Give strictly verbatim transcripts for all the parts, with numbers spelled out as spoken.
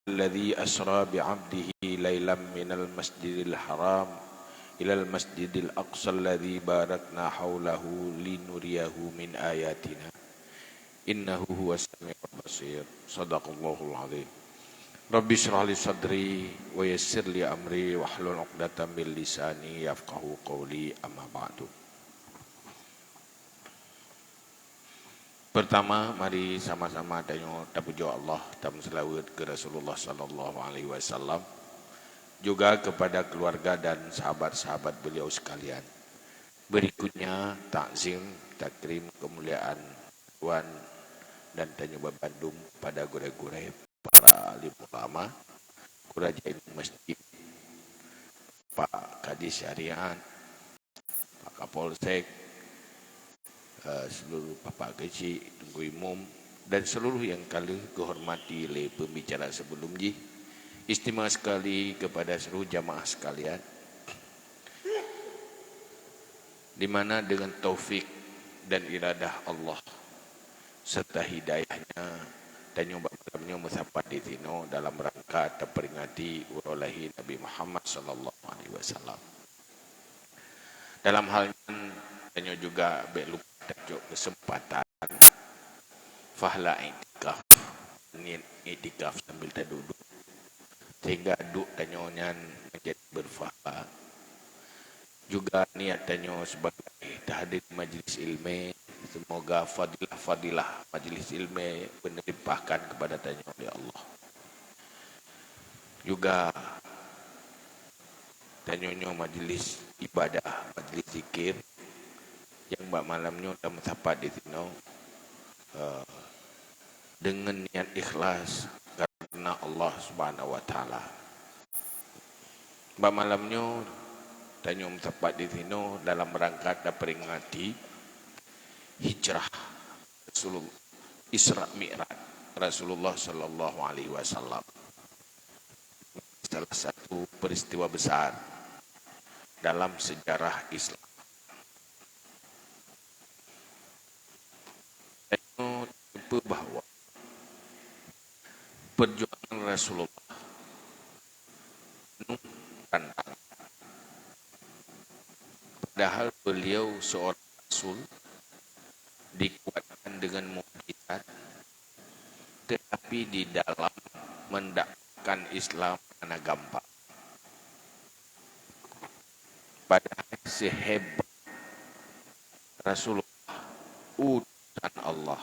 Subhanalladzi asra bi 'abdihi lailam minal masjidil haram ilal masjidil aqsal ladzi barakna haulahu linuriyahu min ayatina. Innahu huwas samiul basir. Sadaqallahul azim. Rabbi shrah li sadri wa yassir li amri wahlul 'uqdatam min lisani yafqahu qawli, amma ba'du. Pertama, mari sama-sama tanyoe tapujoe Allah, tameuseulaweuet keu Rasulullah sallallahu alaihi wasallam, juga kepada keluarga dan sahabat-sahabat beliau sekalian. Berikutnya, takzim, takrim, kemuliaan tuan dan tanyoe bandum kepada gurée-gurée, para alim ulama, keurajeuen masjid, Pak Kadi Syariat, Pak Kapolsek, eh, seluruh Bapak Keuchik, Teungku Imum, dan seluruh nyang ka lheueh geuhormati lé pembicara sebelum jih, istimewa sekali kepada seluruh jamaah sekalian, di mana dengan taufik dan iradah Allah serta hidayah-Nya, tanyoe bak malam nyoe meusapat di sinoe dalam rangka taperingati uroe lahé Nabi Muhammad sallallahu alaihi wasallam. Dalam hal nyan, tanyoe juga bék lupa tacok keuseumpatan fahla iktikaf, niet iktikaf sambil taduek-duek, sehingga duek tanyoe nyan menjadi berfahla. Juga niet tanyoe sebagai tahdir majlis ilmu, semoga fadilah-fadilah majlis ilmu beuna limpahkan kepada tanyoe lé Allah. Juga tanyoe nyoe majlis ibadah, majlis zikir, nyang bak malam nyoe tameusapat di sinoe, eh, deungon niet ikhlas karena Allah Subhanahu wa Taala. Bak malam nyoe, tanyoe meusapat di sinoe dalam rangka taperingati hijrah Rasulullah, Isra Mi'raj Rasulullah sallallahu alaihi wasallam. Salah satu peristiwa besar dalam sejarah Islam. Tanyoe teupeue bahwa perjuangan Rasulullah penuh tantangan. Padahal beliau seorang rasul, dikuatkan dengan mukjizat, tetapi di dalam mendakwahkan Islam hana gampang. Padahal sehebat Rasulullah, utusan Allah,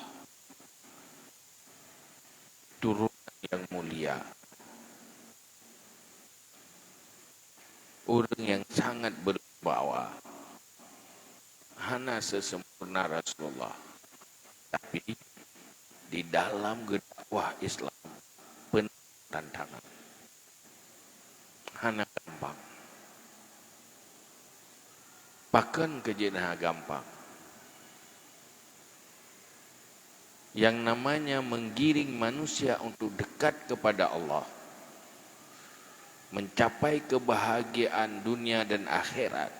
turunan yang mulia, ureuëng yang sangat berwibawa, hana sesempurna Rasulullah, tapi di dalam geudakwah Islam penuh tantangan. Hana gampang. Pakon keu jeuet hana gampang? Yang namanya menggiring manusia untuk dekat kepada Allah, mencapai kebahagiaan dunia dan akhirat,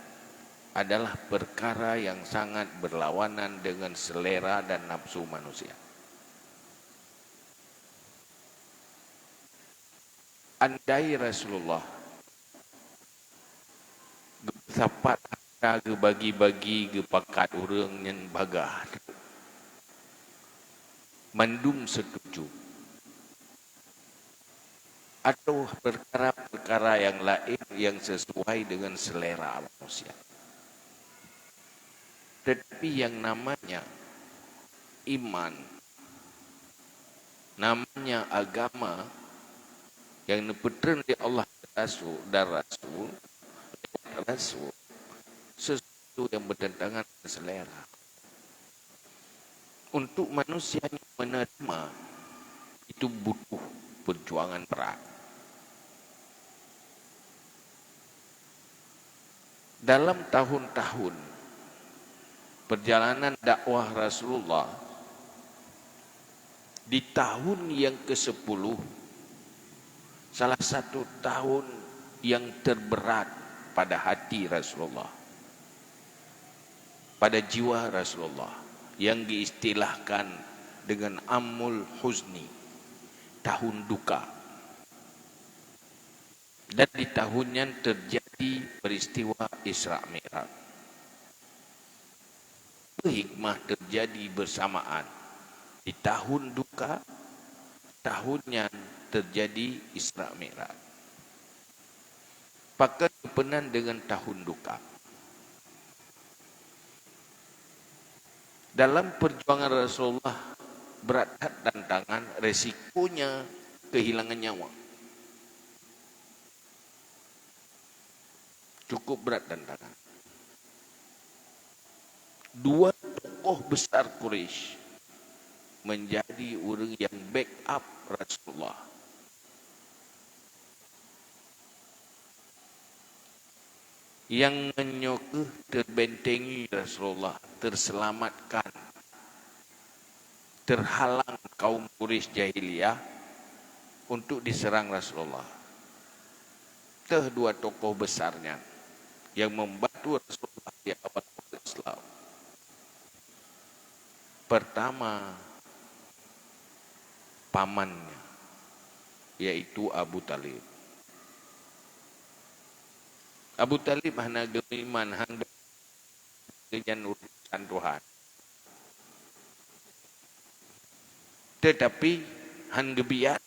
adalah perkara yang sangat berlawanan dengan selera dan nafsu manusia. Andai Rasulullah geupeusapat hareuta geubagi-bagi geupakat ureuëng nyan bagaih, mandum setuju, atau perkara-perkara yang laén yang sesuai dengan selera manusia. Tetapi yang namanya iman, namanya agama yang neupeutrön lé Allah Rasul dan Rasul, Rasul, sesuatu yang bertentangan dengan selera. Untuk manusia yang menerima, itu butuh perjuangan berat. Dalam tahun-tahun perjalanan dakwah Rasulullah, di tahun yang kesepuluh, salah satu tahun yang terberat pada hati Rasulullah, pada jiwa Rasulullah, yang diistilahkan dengan Amul Huzni, tahun duka. Dan di tahun nyan terjadi peristiwa Isra Mi'raj. Apa hikmah terjadi bersamaan di tahun duka, tahun nyan terjadi Isra Mi'raj? Pakon geupeunan deungon tahun duka? Dalam perjuangan Rasulullah, berat that tantangan, resikonya kehilangan nyawa. Cukup berat tantangan. Dua tokoh besar Quraisy menjadi ureuëng yang backup Rasulullah. Nyang ngon nyoe kheueh terbentengi Rasulullah, terselamatkan, terhalang kaum Quraisy jahiliyah untuk diserang Rasulullah. Teuh dua tokoh besar nyan yang membantu Rasulullah di awal-awal Islam. Pertama, pamannya, yaitu Abu Thalib. Abu Thalib hana geuiman, hang geuiman urusan Tuhan. Tetapi hana geubiet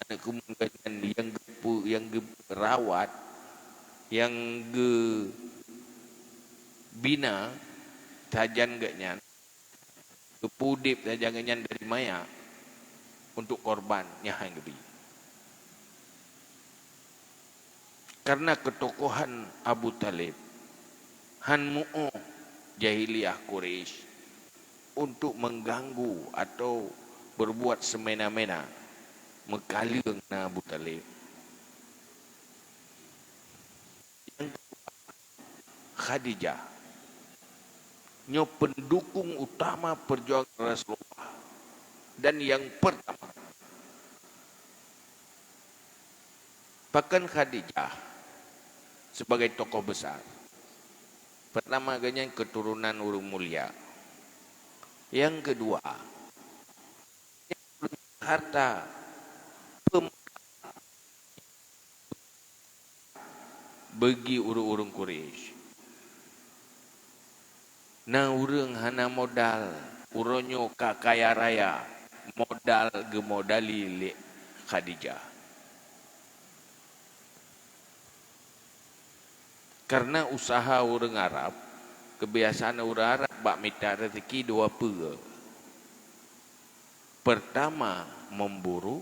aneuk keumeung geuh nyan nyang geupeu-, nyang geurawat, nyang geubina sajan geuh nyan, geupeu udeb sajan geuh nyan dari manyét untuk korban, nyan hana geubi. Karena ketokohan Abu Thalib, hana meu-oh jahiliyah Quraisy untuk mengganggu atau berbuat semena-mena, meukaleueng na Abu Thalib. Yang kedua, Khadijah. Nyoe pendukung utama perjuangan Rasulullah. Dan yang pertama, pakon Khadijah sebagai tokoh besar? Pertama, geuh nyan keturunan ureuëng mulia. Yang kedua, harta, pem-, bagi ureuëng-ureuëng Quraisy. Na ureuëng hana modal, uroe nyoe ka kaya raya, modal geumodali lé Khadijah. Karena usaha ureuëng Arab, kebiasaan ureuëng Arab bak mita rezeki dua peue. Pertama, memburu,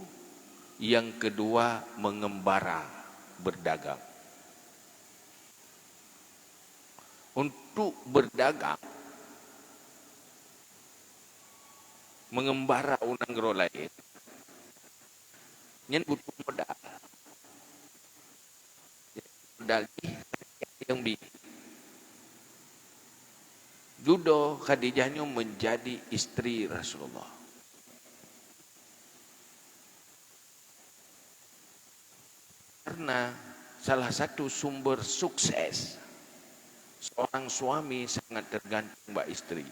yang kedua, mengembara, berdagang. Untuk berdagang, mengembara u nanggroe laén, nyan butuh modal. Modal jih nyang bi. Dudoe Khadijah nyoe menjadi isteri Rasulullah. Karena salah satu sumber sukses seorang suami sangat tergantung bak isteri.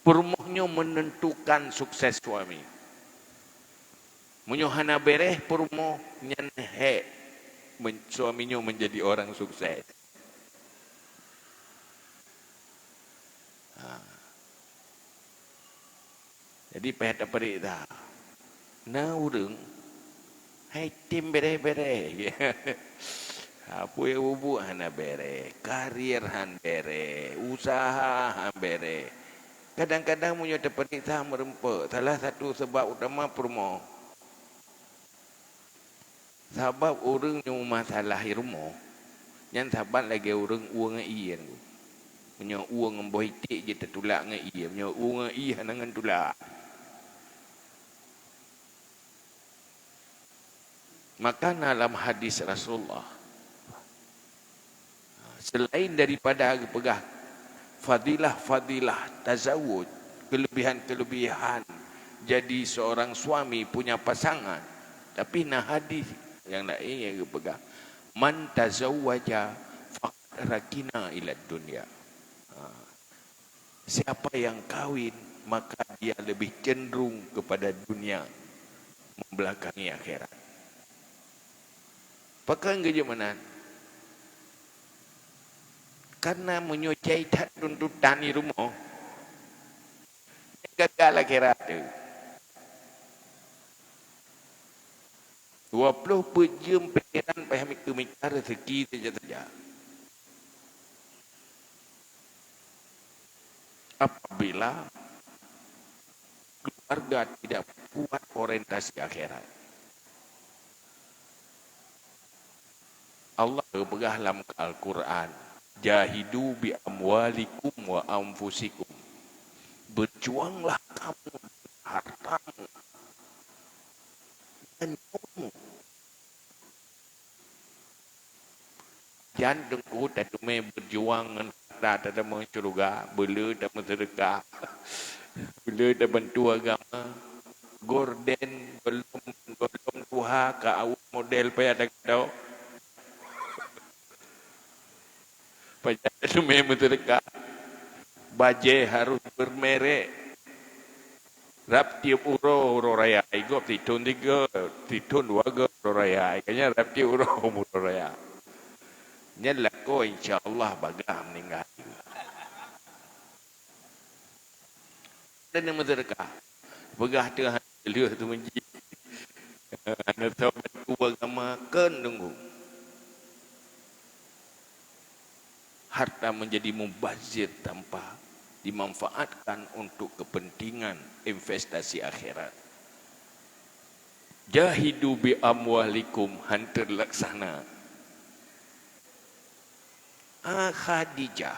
Peurumoh nyoe menentukan sukses suami. Meunyoe hana bèrèh peurumoh, nyan hék men-, suami nyoe menjadi orang sukses. Ha. Jadi, payah tapeuriksa. Na ureuëng hai tem bèrèh-bèrèh. Apui bubu hana bèrèh, karier han bèrèh, usaha han bèrèh. Kadang-kadang meunyoe tapeuriksa meurumpok, salah satu sabab utama peurumoh. Sabab ureuëng nyang meumasalah i rumoh, nyan saban lagée ureuëng ueng ie ngon. Meunyoe ueng ngon boh iték jeuet tatulak ngon ie, meunyoe ueng ngon ie hana ngon tulak. Maka na lam hadis Rasulullah, selain daripada geupeugah fadilah-fadilah tazawuj, kelebihan-kelebihan jadi seorang suami punya pasangan, tapi na hadis nyang laén nyang geupeugah, "Man tazawwaja faqad rakina ilad dunya." Ha. Siapa yang kawin, maka dia lebih cenderung kepada dunia, membelakangi akhirat. Pakon geujeuet meunan? Karena meunyoe jai that tuntutan di rumoh, gagal akhirat tu. Dua ploh peuet jeuem pikiran payah mita-mita rezeki saja-saja. Apabila keluarga tidak kuat orientasi akhirat. Allah geupeugah lam Al-Quran, "Jahidu bi amwalikum wa anfusikum." Berjuanglah kamu dengan hartamu dan nyawanya. Jan teungku tateumé berjuang ngon harta tateumé syeuruga, beuleu tameuseudeukah, beuleu tabantu agama, gorden gohlom, gohlom tuha ka awai model payah tagadôh. Payah tateumé meuseudeukah, bajée harôh bermerek. Rab tiep uroe, uroe raya, i gob sithon tiga, sithon dua gob uroe raya. Ka nyan rab tiep uroe, uroe raya. Nyan lakoe insya Allah bagaih meuninggai. Dan yang meuseudeukah. Peugah teuh hana lheueh tu menjih. Hana soe bantu agama kön teungku. Harta menjadi mubazir tanpa dimanfaatkan untuk kepentingan investasi akhirat. Jahidu bi amwalikum, han terlaksana. Ah, Khadijah.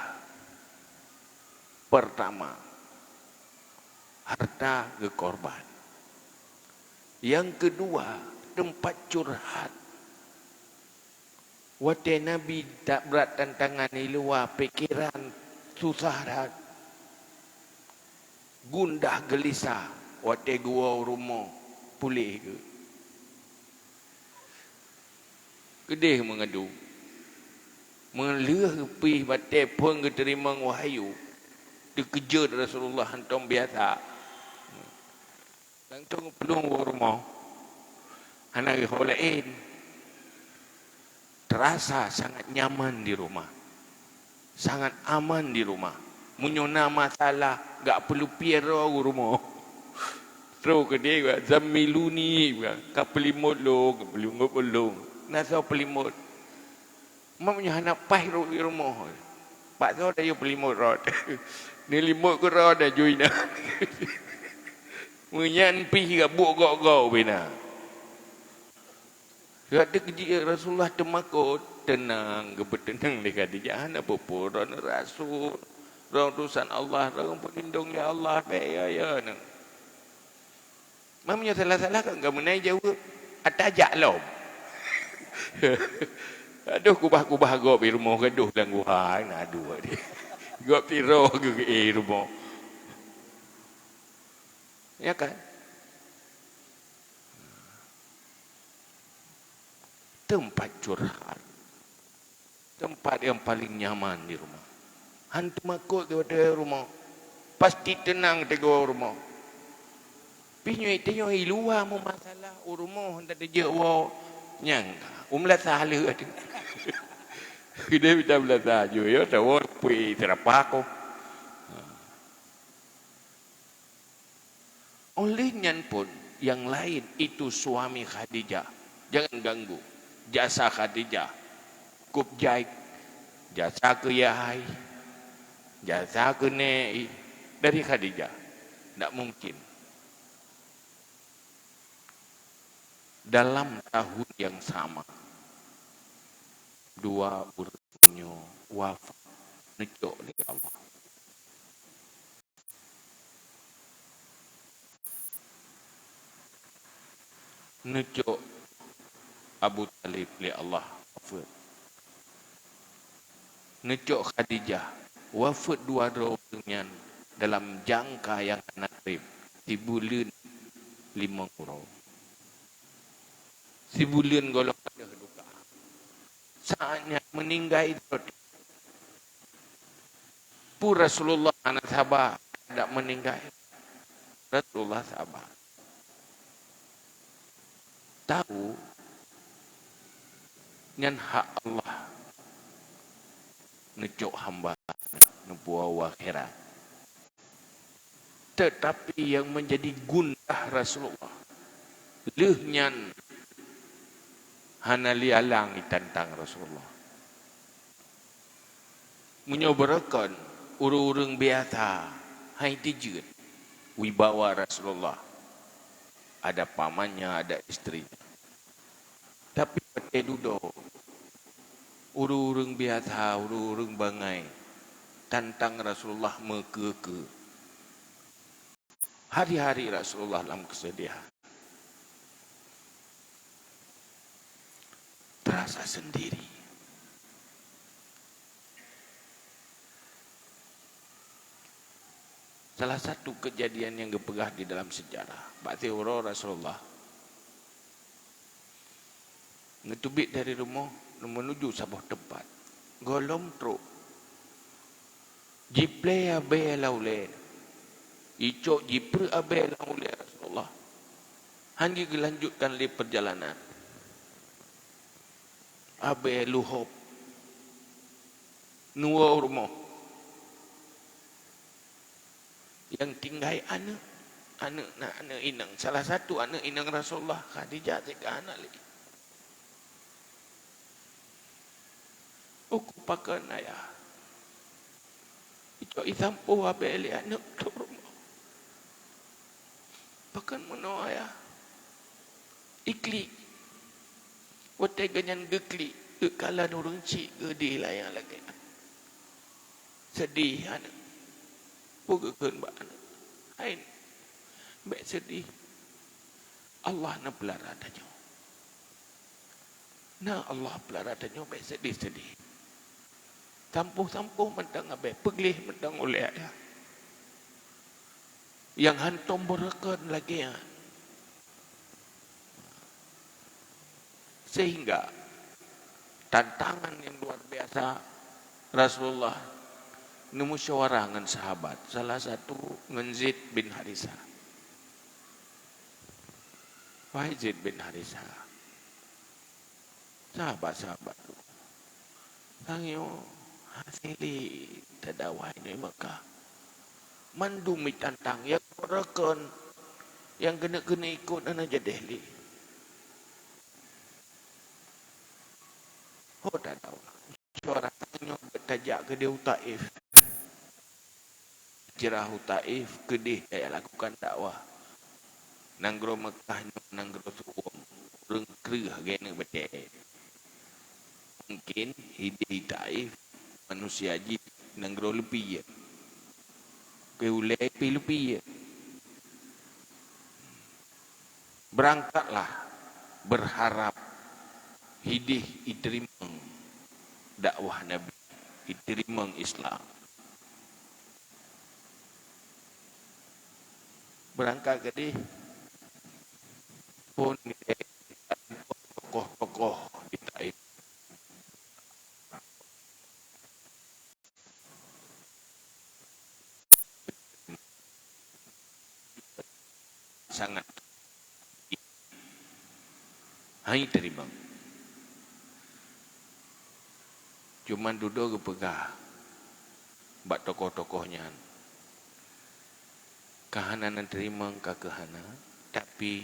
Pertama, harta geukorban. Yang kedua, tempat curhat. Watée Nabi tabrat tantangan di luwa, pikeran susah that, gundah geulisah watée geuwoe u rumoh puléh geuh. Keudeh meungadu. Meulheueh pih batée phon geuteurimong wahyu, teukeujot Rasulullah hantom biasa. Langsong geuplueng u rumoh. Hana geuhôi laén. Terasa sangat nyaman di rumah. Sangat aman di rumah. Meunyoe na masalah, gak peulupie droe u rumoh. Troh keudeh, "Zammiluni," ka peulimot lôn, ka peulimot lôn. Na soe peulimot. Meunyoe hana paih rot di rumoh, bak soe tayue peulimot rot? Neulimot keu droe dan jui na. Meunyan pih ka buet goe-goe bina. Ka teuk jih Rasulullah teumakot, teunang, geupeuteunang lé Khadijah, "Hana peue-peue, droeneuh rasul, droeneuh utusan Allah, droeneuh peulindong, ya Allah, bèk, ya, ya, nang." Meunyoe salah-salah kan, ka meunan jaweueb, "Ata jak lom." Adoh, kubah-kubah gob di rumoh, gadoh lam guha, na dua dia. Gob tiroe geuh, eh, rumoh. Ya kan? Tempat curhat. Tempat yang paling nyaman di rumah. Han teumakot geuh watèe rumoh. Pasti teunang teungoh rumoh. Pih nyoe tanyoe i luwa meumasalah, u rumoh hana teujeuet woe. Nyang ka, u meulasah lheueh. Keudeh mita meulasah ju, ya, tawoe pui seurapa ko. Oleh nyan pun, yang lain itu suami Khadijah. Jangan ganggu. Jasa Khadijah. Kup jai. Jasa keu yah hai. Jasa keu nèk. Dari Khadijah. Ndak mungkin. Dalam tahun yang sama, dua ureueng nyoe wafat, neucok lé Allah. Neucok Abu Thalib lé Allah, wafeuet. Neucok Khadijah, wafeuet dua droe ureueng nyan dalam jangka nyang hana treb, sibuleuen limong uroe. Sibuleuen gohlom padub duka. Saát nyan meuninggai droe. Peue Rasulullah hana saba, dak meuninggai. Rasulullah sabar. Tahu nyan hak Allah neucok hamba neupuwoe u akhirat. Tetapi yang menjadi gundah Rasulullah, lheueh nyan hana lé alang jitantang Rasulullah. Meunyoe beureukan ureuëng-ureuëng biasa hai teujeuet wibawa Rasulullah, ada pamannya, ada istrinya. Tapi watée dudoe, ureuëng-ureuëng biasa, ureuëng-ureuëng bangai tantang Rasulullah meukeue-keue. Hari-hari Rasulullah lam keusedihan. Terasa sendiri. Salah satu kejadian yang geupeugah di dalam sejarah, bak siuroe Rasulullah neuteubiet dari rumoh menuju saboh teumpat. Gohlom trok, jiplé abée lam ulée, icok jipreuek abée lam ulée Rasulullah. Hana geulanjutkan lé perjalanan. Abée luhôb neuwoe u rumoh. Nyang tinggai aneuëk, aneuëk na aneuëk inong. Salah satu aneuëk inong Rasulullah, Khadijah, teuka hana lé. Uku pakon ayah. Icok isampôh abée lé aneuëk trok rumoh. Pakon meunoe ayah? Iklik. Watée geuhnyan geuklik, geukalon ureuëng chik geudeh layang lagée nyan. Seudeh aneuëk. Peue geukheun bak aneuëk? Hai, bék seudeh. Allah neupeulara tanyoe. Na Allah peulara tanyoe bék seudeh-seudeh. Sampôh-sampôh mantong abée, peugleh mantong ulée ayah. Nyang hantom beureukan lagée nyan. Sehingga tantangan nyang luar biasa, Rasulullah neumusyawarah ngon sahabat, salah satu ngon Zaid bin Harisah. Wahai Zaid bin Harisah, sahabat-sahabat, tanyoe hase lé tadakwah inoe Makkah. Mandum jitantang, nyang beureukan, nyang keuneuk-keuneuk ikot hana jadeh lé. Ho tadakwah. Syuara tanyoe beutajak keudeh u Taif. Hijrah u Taif keudeh tajak lakukan dakwah. Nanggroe Meukah nyoe nanggroe su'uem, ureuëng kreueh lagée nyan batée. Mungkin hideh di Taif manusia jih nanggroe leupie. Keu ulée pih leupie. Beurangkatlah beurharap hideh jiteurimong dakwah Nabi, jiteurimong Islam. Beurangkat keudeh phon tokoh-tokoh di Taif. Sangat. Hai teurimong. Cuman dudoe geupeugah bak tokoh-tokoh nyan, ka hana na teurimong ka keuh hana, tapi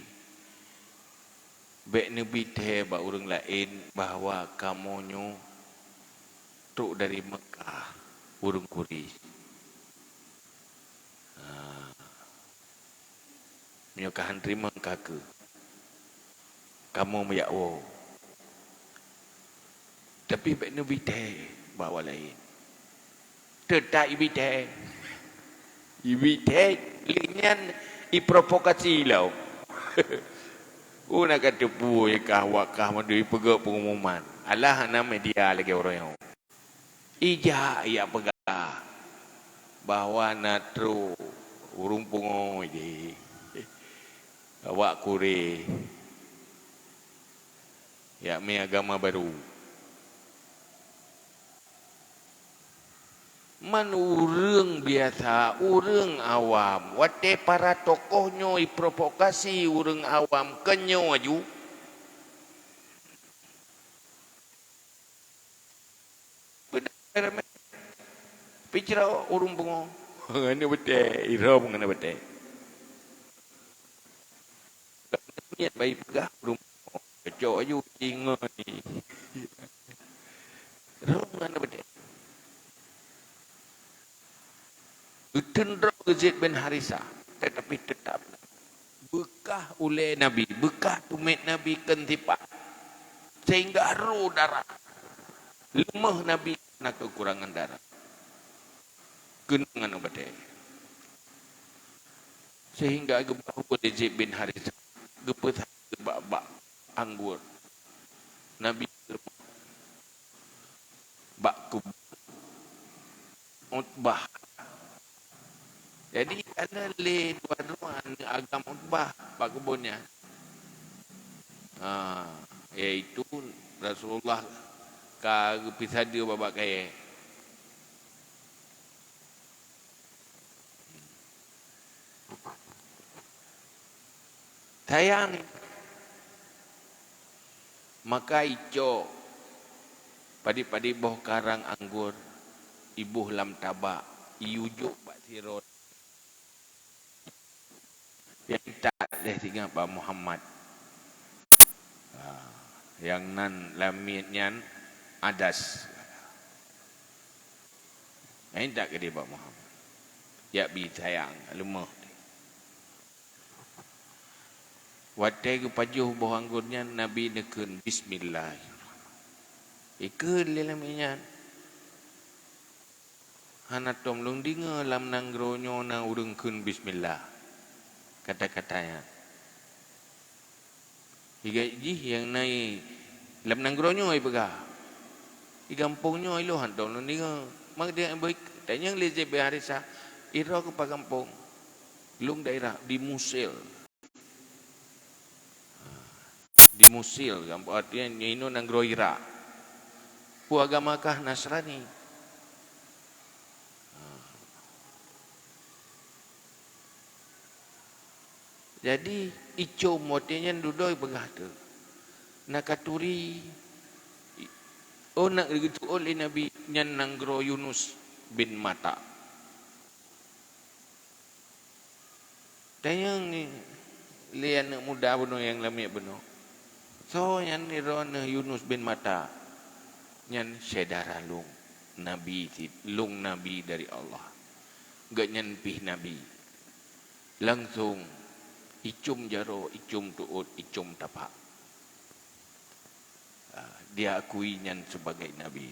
bék neubi thée bak ureuëng laén bahwa kamoe nyoe trok dari Meukah, ureuëng Quraisy. Ha. Meunyoe ka han teurimong ka keuh, kamoe meujak woe. Tapi bék neubi thée bak awak laén. Teutap ibi thée. Ibi thée, lé nyan iprovokasi lom. Una ka teupeu kah awak kah mandum ipeugét pengumuman. Alah hana media lagée uroe nyoe. Ijak jak peugah bahwa na trok ureuëng pungo jih. Awak Quraisy jak mé agama baru. Man ureuëng biasa, ureuëng awam, watée para tokoh nyoe iprovokasi ureuëng awam keu nyoe aju, beudôh ramé. Picra ureuëng pungo. Ngon beutée, irong ngon beutée. Niet bayi peugah ureuëng pungo. Cocok aju tinggai. Rhom ngon beutée. Geuteundroe Zaid bin Harisah, tetapi tetap beukah ulée Nabi, beukah tumet Nabi keu sipat, sehingga ro darah. Leumah Nabi na keukurangan darah. Keuneuk ngon batée. Sehingga geubahue lé Zaid bin Harisah, geupeusadeue bak-bak anggor. Nabi bak kubu Utbah. Jadi, kana lé dua droe aneuëk agam Utbah bak kubon nyan. Ha, yaitu Rasulullah ka geupeusadeue bak-bak kayée. Sayang. Maka icok padit-padit boh karang anggor, iboh lam tabak, iujok bak sidroe. Nyang intat lé singoh bak Muhammad. Ha, nyang nan lam miet nyan adas. Nyang intat keudeh bak Muhammad. Jak bi sayang, leumoh. Watée geupajoh boh anggor nyan, Nabi neukheun, "Bismillah." Ikheun lé lam miet nyan. Hana tom lôn deungoe lam nanggroe nyoe na ureuëng kheun bismillah. Kata-kata nyan. Iga jih nyang na i lam nanggroe nyoe ipeugah. I gampông nyoe ilôn hana tom lôn deungoe. Mak dia boh tanyong lé Zaid bin Harisah, "Iroe keupa gampông?" "Lôn daerah di Musil." Di Musil, gampông artinya nyoe inoe nanggroe Irak. Peue agama kah? Nasrani. Jadi, icom watée nyan dudoe peugah teuk. Na katuri, oh, na geuteuôt lé Nabi nyan nanggroe Yunus bin Matta. Tanyong lé aneuëk muda bunoe nyang lamiet bunoe, "Soe nyan droeneueh Yunus bin Matta?" "Nyan syedara lôn, nabi cit, lôn nabi dari Allah. Gobnyan pih nabi." Langsong icom jaroe, icom teuôt, icom tapak. Ah, diakui nyan sebagai nabi.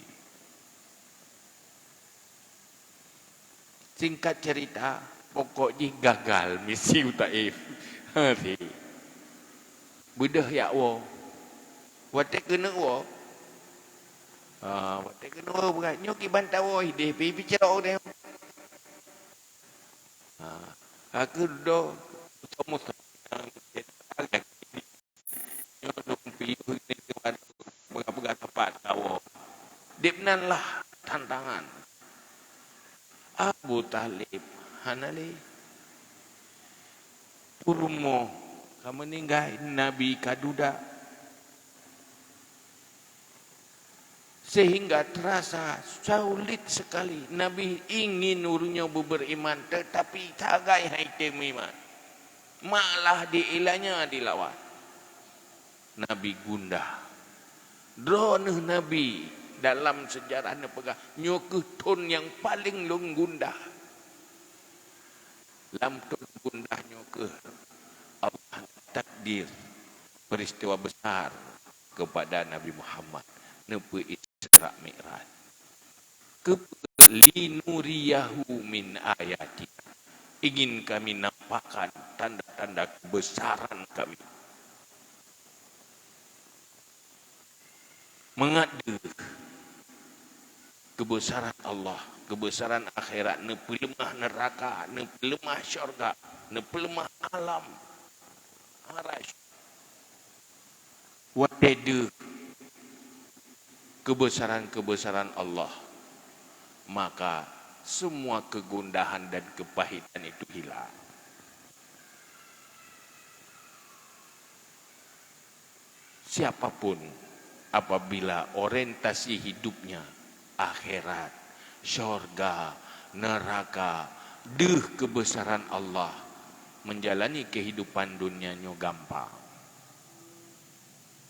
Singkat cerita, pokok jih gagal misi u Taif. Ha, si. Beudôh jak woe. Watée keuneuk woe, ha, watée keuneuk woe, beurat nyoe kiban tawoe ideh, pi, pi cerok deh. Ha, ka keudoe, musoh-musoh. Nyoe lôn piôh ini keupada peugah-peugah teumpat kawoe. Dib nan lah tantangan. Abu Thalib hana lé. Peurumoh ka meuninggai, Nabi ka duda. Sehingga terasa sulit sekali. Nabi ingin ureuëng nyoe beuberiman, tetapi sagai hai tem iman. Malah diilanya dilawan. Nabi gundah. Droeneueh Nabi dalam sejarah neupeugah, "Nyoe kheueh thon nyang paleng lôn gundah." Lam thon gundah nyoe kheueh Allah takdir peristiwa besar kepada Nabi Muhammad neupeu Isra Mi'raj. Keupeue? "Linuriyahu min ayatina." Ingin kami nampakkan tanda-tanda kebesaran kami. Mangat deuh keubeusaran Allah, keubeusaran akhirat, neupeuleumah neuraka, neupeuleumah syurga, neupeuleumah alam Arasy. Watée deuh keubeusaran-keubeusaran Allah, maka semua kegundahan dan kepahitan itu hilang. Siapapun, apabila orientasi hidupnya akhirat, syurga, neraka, deuh kebesaran Allah, menjalani kehidupan dunia nyoe gampang.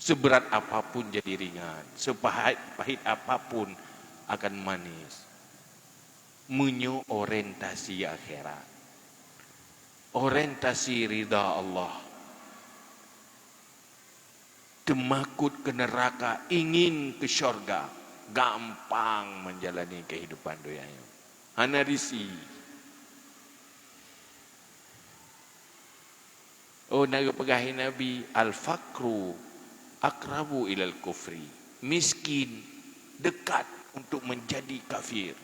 Seberat apapun jadi ringan, sepahit-pahit apapun akan manis. Meunyoe orientasi akhirat, orientasi ridha Allah, teumakot keu neuraka, ingin keu syurga, gampang menjalani kehidupan dunia nyoe. Hana risiko. Oh, na geupeugah Nabi, "Al-faqru aqrabu ilal kufri." Miskin dekat untuk menjadi kafir.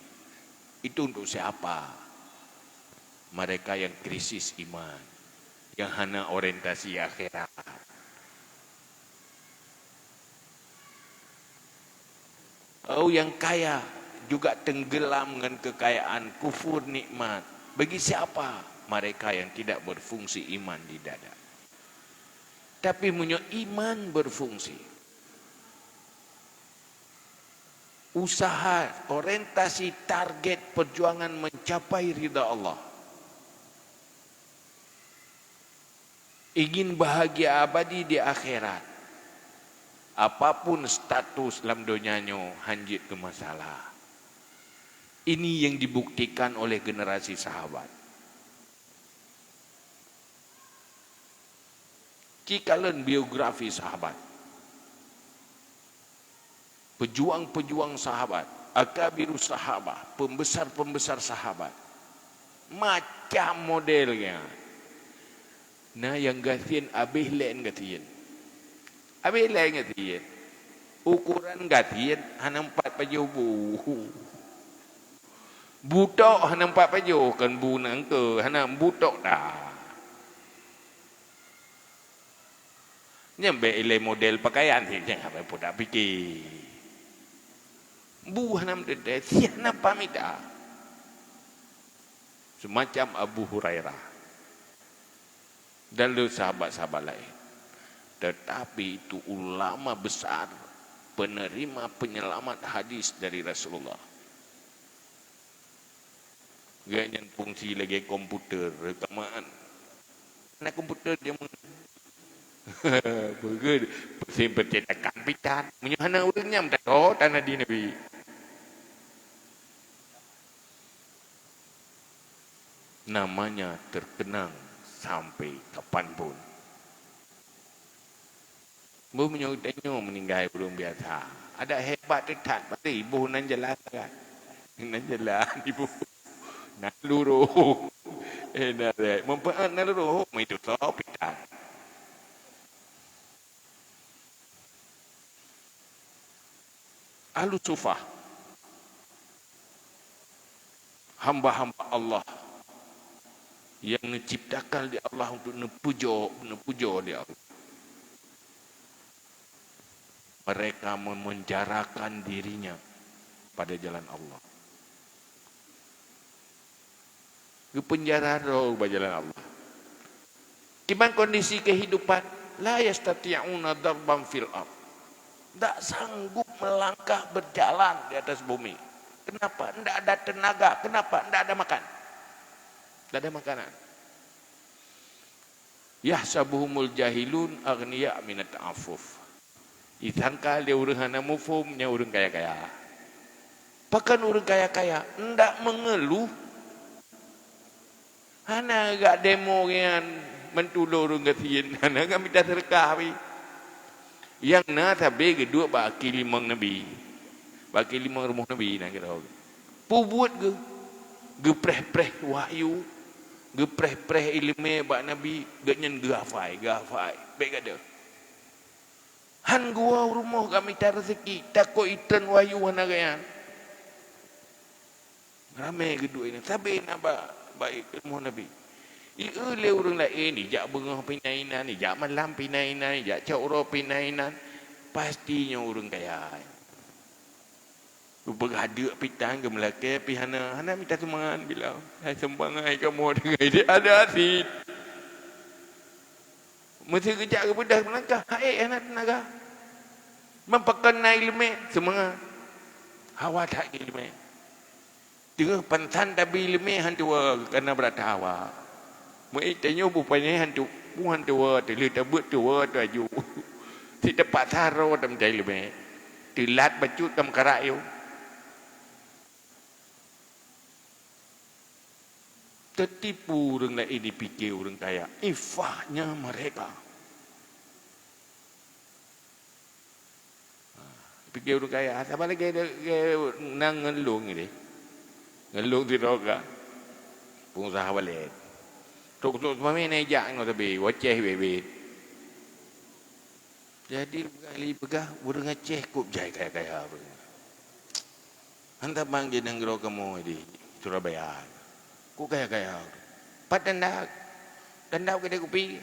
Itu untuk siapa? Mereka yang krisis iman, yang hana orientasi akhirat. Orang yang kaya juga tenggelam ngon kekayaan, kufur nikmat. Bagi siapa? Mereka yang tidak berfungsi iman di dada. Tapi meunyoe iman berfungsi, usaha, orientasi, target perjuangan mencapai ridha Allah, ingin bahagia abadi di akhirat, apapun status lam donya nyoe hanjeuet keu masalah. Ini yang dibuktikan oleh generasi sahabat. Ci kalon biografi sahabat. Pejuang-pejuang sahabat, akabirus sahabah, pembesar-pembesar sahabat. Macam model nyan. Na nyang gasien abéh lén gasien. Abéh lén gasien. Ukuran gasien hana empat pajoh bu. Butok hana empat pajoh, kon bu nangke, hana butok dah. Nyan bèk ilèe model pakaian, nyan hana peue tapike. Bu hana meudedeh, si hana pamita. Semacam Abu Hurairah dan lé sahabat-sahabat laén. Tetapi itu ulama besar, penerima penyelamat hadis dari Rasulullah. Gobnyan fungsi lagèe komputer reukaman. Na komputer jameun. Beugét, mesin percetakan pih tan. Meunyoe hana ureueng nyan, meutatô tan Nabi. Namanya terkenang sampai kapanpun. Boh meunyoe tanyoe meuninggai ureueng biasa, adak hebat teuh that, pasti boh nan jalan kan. Nan jalan iboh. Nan luroh. Eh, nan rek. Manfaat nan luroh, meuitu soe pih that. Ahlu sufah, hamba-hamba Allah yang diciptakan di Allah untuk neupujoe, neupujoe di Allah. Mereka memenjarakan dirinya pada jalan Allah. Geupeunjara droe bak jalan Allah. Kiban kondisi kehidupan, la yastati'una darban fil ard. Ndak sanggup melangkah berjalan di atas bumi. Kenapa? Ndak ada tenaga. Kenapa? Ndak ada makan. Ndak ada makanan. Yahsabuhumul jahilun aghniya minat ta'affuf. Disangka lé ureueng hana muphom nyan ureueng kaya-kaya. Pakon ureueng kaya-kaya ndak mengeluh? Hana gak demo nyan meuntulông ureueng gasien, hana gak mita seudeukah pih. Nyang na sabe geuduek bak aki limong Nabi. Bak aki limong rumoh Nabi na keudroe. Peue buet geuh? Geupreh-preh wahyu, geupreh-preh ileumèe bak Nabi, gobnyan geuhafai, geuhafai. Bèk gadôh. Han geuwoe u rumoh gak mita reuzeki, takot itreun wahyu hana gobnyan. Ramè geuduek nyan, sabe na bak, bak rumoh Nabi. Jieu lé ureueng laén, jijak beungoh pih na inan, jijak malam pih na inan, jijak cot uroe pih na inan. Pasti nyoe ureueng kaya. Peugah deuk pih tan, geumeulakée pih hana, hana mita sumbangan bilang. Hai sumbangan kamoe deungon idéh ada cit. Meuseukeujak geubeudôh meulangkah, hai hana teunaga. Meupakon na iéleumé, sumbangan. Hawa that iéleumé. Teungoh pansan tabi iéleumé han tuwoe, kareuna brat hawa. Meuék tanyoe bupanyé han tu, bu han tuwoe, teulheueh tabeuet tuwoe teuh aju. Sit tapaksa roe tameutai iéleumé. Teulat bacut tameukarak yôh. Teutipu ureuëng laén dipike ureuëng kaya, ifahnya mereka. Ha, pike ureuëng kaya, saban lagée, lagée nang ngon lôn idéh. Ngon lôn sidroe ka. Peungusaha balét. Trok-trok seumamé na ijak ngon sabe, u Aceh bit-bit. Jadi, peugah lé peugah, ureuëng Aceh kôb jai kaya-kaya ureuëng. Hantom bang di nanggroe kamoe di Surabaya. Kôb kaya-kaya ureuëng. Pat tanda, tanda kedai kupi.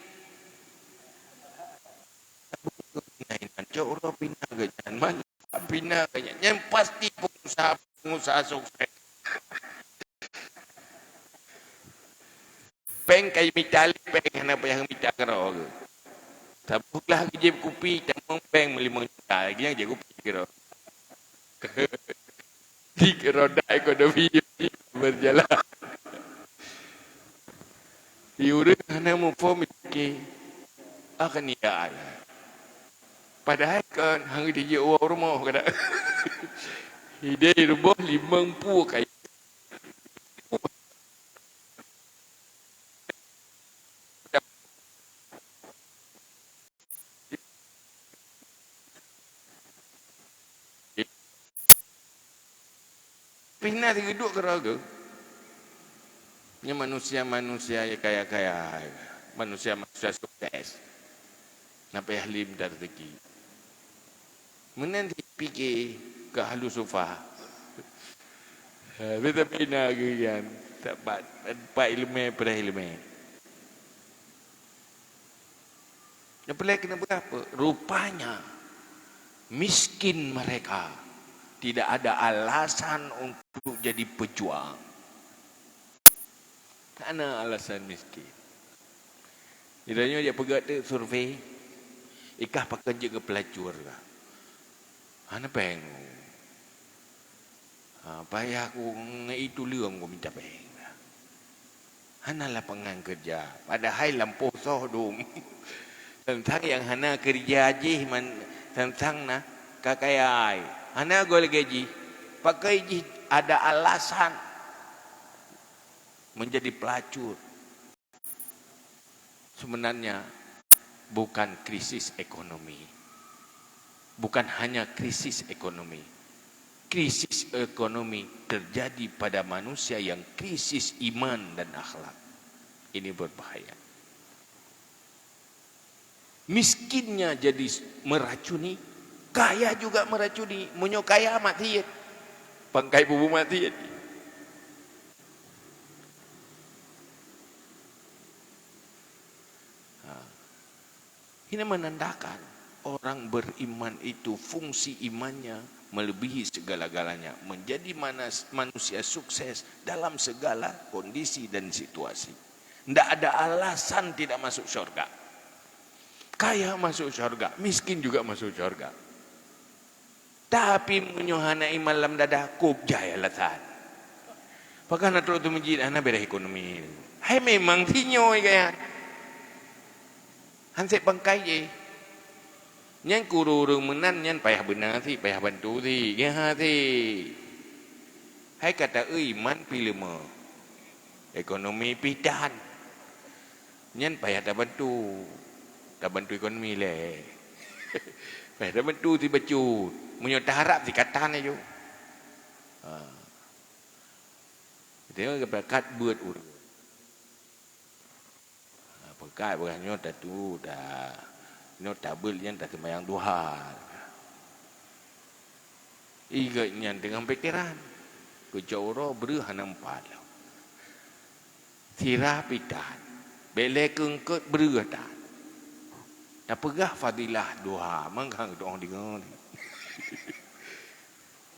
Cok uroe pina ke nyan, man pina ke nyan. Nyan pasti pengusaha-pengusaha sukses. Péng ka mita lé péng, hana payah mita keudroe. Saboh glah geujép kupi, tamong péng meulimong juta, lagée nyan jép kupi keudroe. Di roda ekonomi berjalan. Di ureuëng hana muphom, oke. Akan iya ayah. Padahai kan hang dijeuet u rumoh kada. Idéh rumoh limong puluh kali. Pih na sigeuduk keudroe geuh. Nyan manusia-manusia nyang kaya-kaya, manusia-manusia sukses. Na payah lé mita rezeki. Meunan sipike keu ahlu sufa. Ha, tetapi na geuh nyan, teumpat, teumpat iéleumé, peurah iéleumé. Nyang peureulée keuneuk peugah peue? Rupanya, miskin mereka tidak ada alasan untuk jadi pejuang. Hana alasan miskin. Di tanyoe jak peugah teuk survei, ikah pakon jeuet keu peulacur kah? Hana péng. Ha, payah ku ngon i tuleueng ku mita péng. Hana lapangan keureuja, padahai lampôh soh dum. Teuntang nyang hana keureuja jih man, teuntang na ka kaya ai. Hana goe lagée jih. Pakon jih ada alasan menjadi pelacur. Sebenarnya bukan krisis ekonomi. Bukan hanya krisis ekonomi. Krisis ekonomi terjadi pada manusia yang krisis iman dan akhlak. Ini berbahaya. Miskinnya jadi meracuni, kaya juga meracuni. Meunyoe kaya maksiet, pangkai bubu maksiet. Ha. Ini menandakan orang beriman itu fungsi imannya melebihi segala-galanya, menjadi manas-, manusia sukses dalam segala kondisi dan situasi. Ndak ada alasan tidak masuk syurga. Kaya masuk syurga, miskin juga masuk syurga. Tapi meunyoe hana iman lam dada, kôb jai alasan. Pakon na trok teumeujid hana beres ekonomi. Hai memang sinyoe gaya. Hansek pangkai jih. Nyan keu ureuëng meunan nyan payah beuna sit, payah bantu sit, geuha sit. Hai kata eu iman pih leumoh. Ekonomi pih tan. Nyan payah tabantu. Tabantu ekonomi lé. Payah tabantu sit bacut. Meunyoe taharab sit ka tan aju. Ha. Tengok ke berkat buet ureuëng. Ha, peugah, peugah nyoe tatu dah. Nyoe tabeuet nyan taseumayang duha. Igeuet nyan teungoh pikeran. Keucok uroe breueh hana meupat lom. Sira pih tan. Bék lé keungkot breueh tan. Tapeugah fadilah duha, mangkang doh deungoe.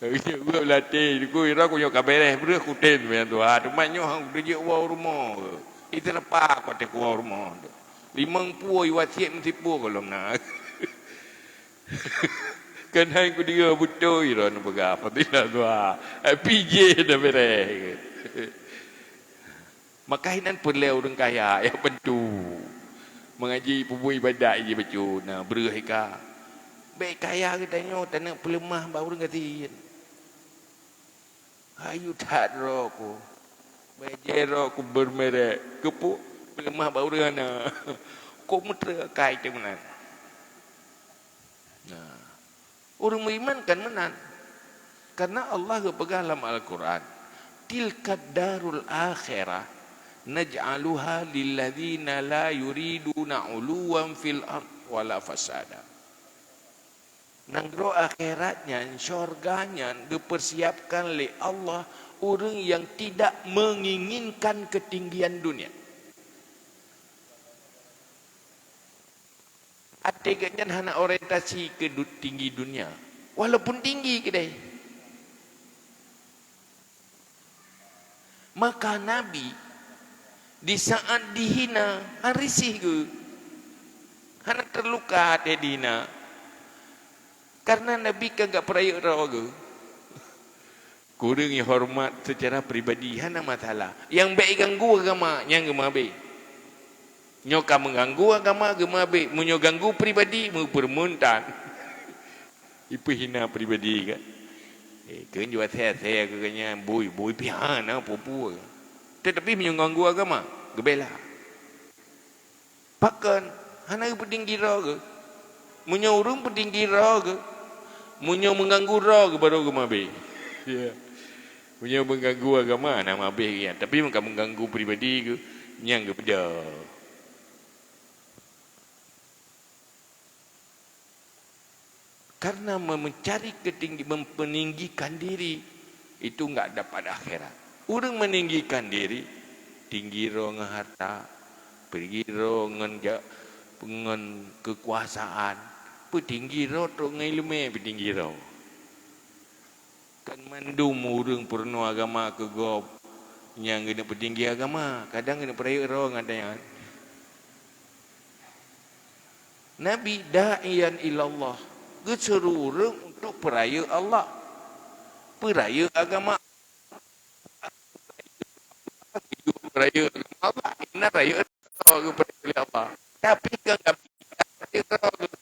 Jeuet beulatih, ku ira ku nyoe ka beres breuh kutem meunan tuha. Teuma nyoe han kuteujeuet woe rumoh. Itu leupah kuaté kuwoe rumoh. Limong pue wasiet meusipu gohlom na. Keunan kudeungoe beutôi droe neupeugah apabila tuha. Pijéh dah beres. Maka inan peureulée ureuëng kaya nyang bantu. Meungaji peubuet ibadat jih bacut na breueh ika. Bék kaya geutanyoe taneuk peuleumah bak ureuëng gasien. Hayu that droe ku. Bajée droe ku bermerek. Keupeue peuleumah bak ureuëng hana. Kok meutre kai teuh meunan. Nah, ureuëng meuiman kan meunan. Karena Allah geupeugah lam Al-Quran, "Tilkad darul akhirah naj'aluha lilladzina la yuriduna 'uluwan fil ard wala fasada." Nanggroe akhirat nyan, syurga nyan geupeusiapkan lé Allah ureuëng yang tidak menginginkan ketinggian dunia. Até geuhnyan hana orientasi keu du-, tinggi dunia, walaupun tinggi keudeh. Maka Nabi di saat dihina, han risih geuh, hana terluka até dihina, karena Nabi ka geupeurayeuk droe geuh. Kureueng horeumat seucara pribadi hana masalah. Nyang bék ganggu agama, nyan geumeuhabéh. Nyoe ka meuganggu agama, geumeuhabéh. Meunyoe ganggu pribadi, meupeureumeun tan. Ipeuhina pribadi kan. Eh, keu nyoe asai-asai keu nyan, bui-bui pih hana peue-peue. Tetapi meunyoe ganggu agama, geubela. Pakon hana geupeutinggi droe geuh? Meunyoe ureuëng peutinggi droe geuh, meunyoe meuganggu droe geuh baru geumeuhabéh. Ya. Meunyoe meuganggu agama, hana meuhabéh nyan. Tapi meunyoe ka meuganggu pribadi geuh, nyan geupeudong. Karena me-, mencari ketinggi-, mempeninggikan diri itu enggak dapat akhirat. Ureuëng meninggikan diri, tinggi droe ngon harta, tinggi droe ngon ja-, ngon kekuasaan, peutinggi droe trok ngon ileumé peutinggi droe. Kan mandum ureuëng peurunoe agama keu gob nyang geuneuk peutinggi agama, kadang geuneuk peurayeuk droe ngon tanyan. Nabi da'iyan ilallah, geuseuruwoe ureuëng untuk peurayeuk Allah, peurayeuk agama. Peurayeuk agama Allah, na rayeuk droe geupeurayeuk lé Allah. Tapi keu Nabi, rayeuk droe geuh.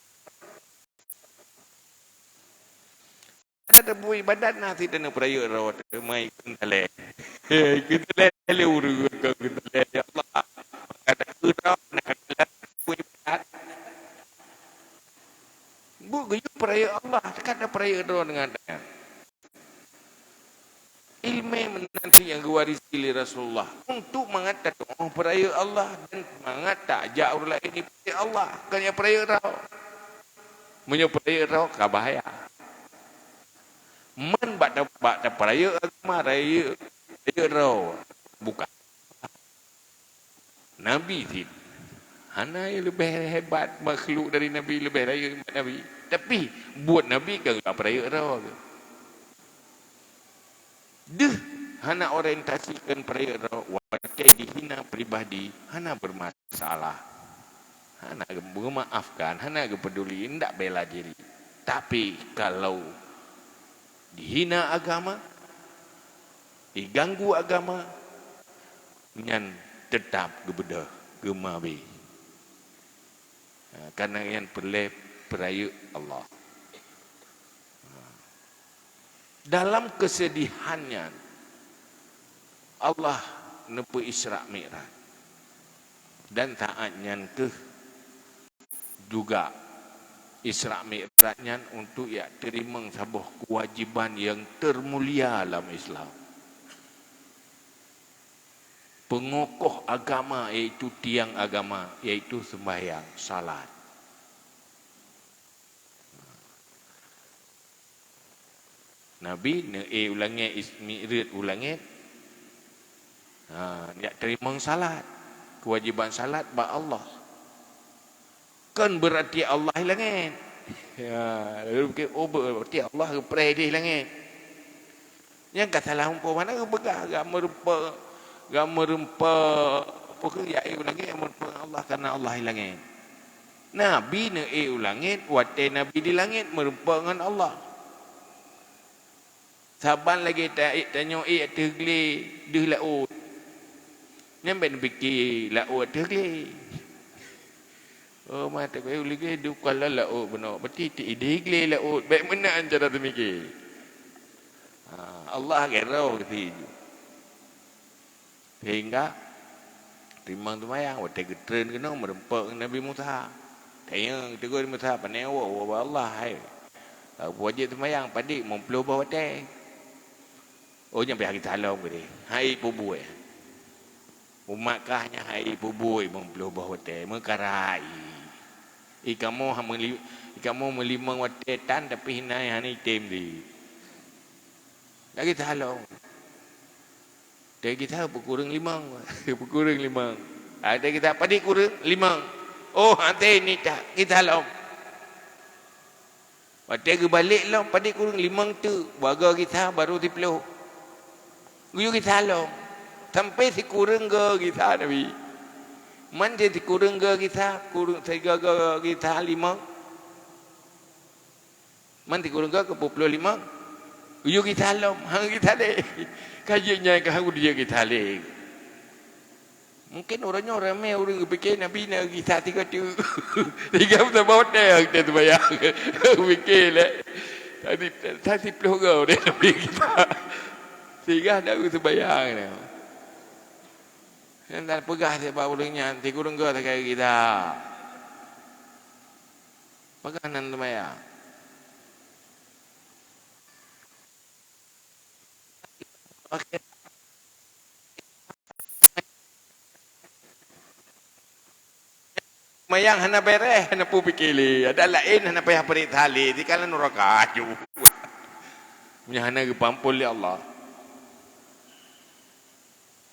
Ada buet ibadat na sit taneuk peurayeuk droe teuma ikheun talèe. Ikheun talèe lé ureueng, ikheun talèe lé Allah. Maka takheun droe na keuneuk buet ibadat. Buet geuyue peurayeuk Allah, teuka tapeurayeuk droe deungon tanyan. Ileumèe meunan sit nyang geuwarisi lé Rasulullah untuk mangat tatu'oh peurayeuk Allah dan mangat tajak ureueng laén ipeurayeuk Allah, kon nyang peurayeuk droe. Meunyoe peurayeuk droe ka bahaya. Man bak ta-, bak tapeurayeuk agama, rayeuk, rayeuk droe bukan. Nabi sit hana nyang leubeh hebat makhluk dari Nabi, leubeh rayeuk nibak Nabi. Tapi buet Nabi ka geupeurayeuk droe. Deuh hana orientasi keu peurayeuk droe, watèe dihina pribadi hana bermasalah. Hana geu-, meumaafkan, hana geupeuduli, ndak bela diri. Tapi kalau dihina agama, diganggu agama, nyan teutap geubeudôh, geumeuhabéh. Ha, karena nyan peureulèe peurayeuk Allah. Ha. Dalam keuseudihan nyan, Allah neupeu Isra Mi'raj. Dan saat nyan keuh juga Isra Mi'raj nyan untuk jak teurimong saboh keuwajiban nyang teumulia lam Islam. Peungokoh agama, yaitu tiang agama, yaitu seumbahyang, salat. Nabi neuék u langèt, is-, mi'raj u langèt. Ha, jak teurimong salat. Keuwajiban salat bak Allah. Kon beurati Allah di langèt. Ya, lalu pikir, oh, beurati Allah geupreh di langèt. Nyang ka salah umpama na geupeugah, gak meureumpok, gak meureumpok, peue keuh ya ék u langét, meureumpok ngon Allah, karena Allah di langét. Nabi neuék u langét, watée Nabi di langét meureumpok ngon Allah. Saban lagée ta-, tanyoe ék ateueh glé deuh laôt. Nyan bék neupike laôt ateueh glé. Oh, ma teuka u ligé dukon lam laôt bunoe, berarti ti idéh glé laôt. Bék meunan cara teumike. Ha, Allah gét roh geusi ju. Sehingga timang seumayang, watée geutreun keunoe meureumpok ngon Nabi Musa. Tanyong teugôi Musa, "Pane woe, woe bak Allah, hai. Ka wajéb seumayang, padit limong ploh boh watée." Oh, nyan pih geutalom geude. Hai peubuet. Umat kah nyan hai peubuet limong ploh boh watée, meukarai. I kamoe ha meuli-, i kamoe meulimong watée tan, tapi hina hana item di. Lagi talom. Teuh gisa peukureueng limong. Peukureueng limong. Ada gisa padit kureueng limong. Oh, hate ni tak gisa lom. Watée geubalek lom padit kureueng limong teuk, bagoe gisa baru siploh. Geuyue gisa lom. Sampai sikureueng goe gisa Nabi. Man sikureueng goe gisa, kureueng sigoe goe gisa limong. Man sikureueng goe keu peuet ploh limong. Geuyue gisa lom, hana gisa lé. Ka jeuet nyan ka hana jeuet gisa lé. Mungken uroe nyoe ramé ureuëng geupike Nabi na gisa tiga teuk. Tiga meusaboh teuh teuh seumayang. Pike lé. Tadi, tadi ploh goe ureuëng Nabi gisa. Tiga dak seumayang na. Nyang tapeugah siat bak ureuëng nyan, sikureueng goe sagai gisa. Pakon hana seumayang? Seumayang hana beres, hana peue pike lé. Adak laén hana payah peuriksa lé, di kalan nuraka aju. Meunyo hana geupeuampôn lé Allah.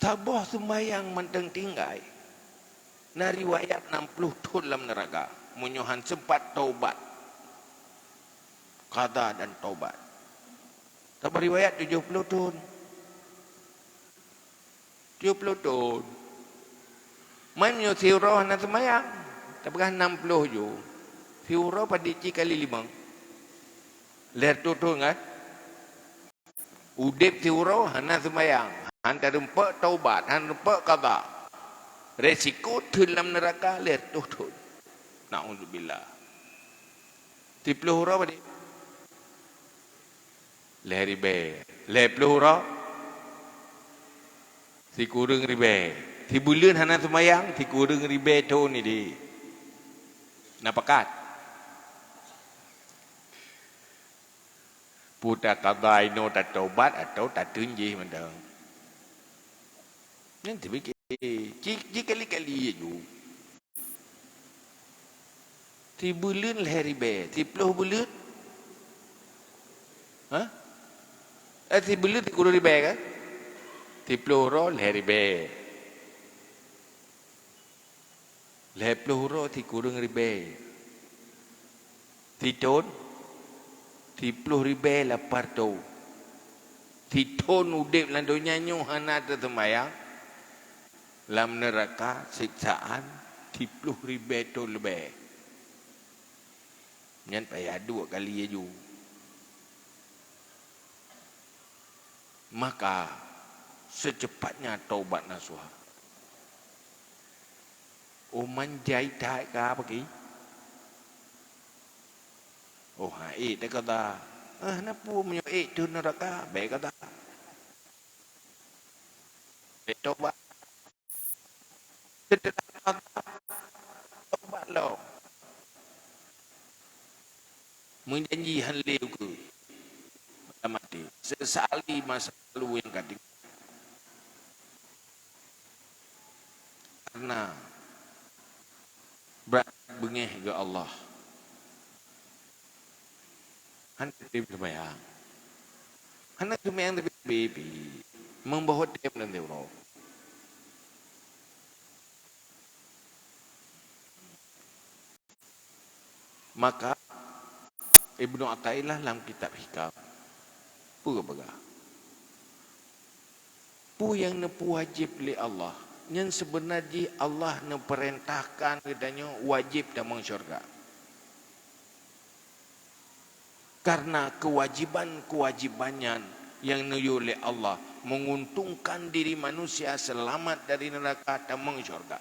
Saboh seumayang mantong tinggai, na riwayat nam ploh thon lam neuraka, meunyoe han seumpat taubat, qadha dan taubat. Saboh riwayat tujoh ploh thon. Tujoh ploh thon. Man meunyoe siuroe hana seumayang, tapeugah nam ploh ju. Siuroe padit cit kali limong. Lhèe reutôh thon kan? Udeb siuroe hana seumayang, han tarumpok taubat, han rumpok qadha. Resiko thon lam neuraka lhèe reutôh thon. Naudzubillah. Siploh uroe padit? Lhèe ribèe. Lhèe ploh uroe? Sikureueng ribèe. Sibuleuen hana seumayang, sikureueng ribèe thon idéh. Na pakat? Peue taqadha inoe tatobat atawa tateun jih mantong. Nyan teupike, ji, jikali-kali aju. Sibuleuen lhèe ribèe, siploh buleuen? Hah? Eh, sibuleuen sikureueng ribèe kan? Siploh uroe lhèe ribèe. Lhèe ploh uroe sikureueng ribèe. Sithon, siploh ribèe lapan reutôh. Sithon udeb lam donya nyoe hana teuseumayang, lam neuraka siksaan siploh ribèe thon leubeh. Nyan payah duek kali aju. Maka, seuceupatnya taubat nasuha. Oh, man jai that ka peuki? Oh, ha, ék teuh qadha. Ah, na peue meunyoe ék thon neuraka, bèk qadha. Bèk taubat. Seuteulah taubat lom, meujanji han lé ukeue, mata maté, sesali masa lalu nyang ka tinggai. Karena brat beungéh geuh Allah. Hana tem seumayang. Hana seumayang tapi pih, meuboh tem lam uroe. Maka Ibnu Athaillah lam kitab Hikam peugah, Peue nyang neupeuwajéb lé Allah? Nyan seubeuna jih Allah neupeurintahkan geutanyoe wajéb tamong syeuruga. Karena keuwajéban-keuwajéban nyan nyang neuyue lé Allah menguntungkan diri manusia seulamat dari neuraka tamong syeuruga.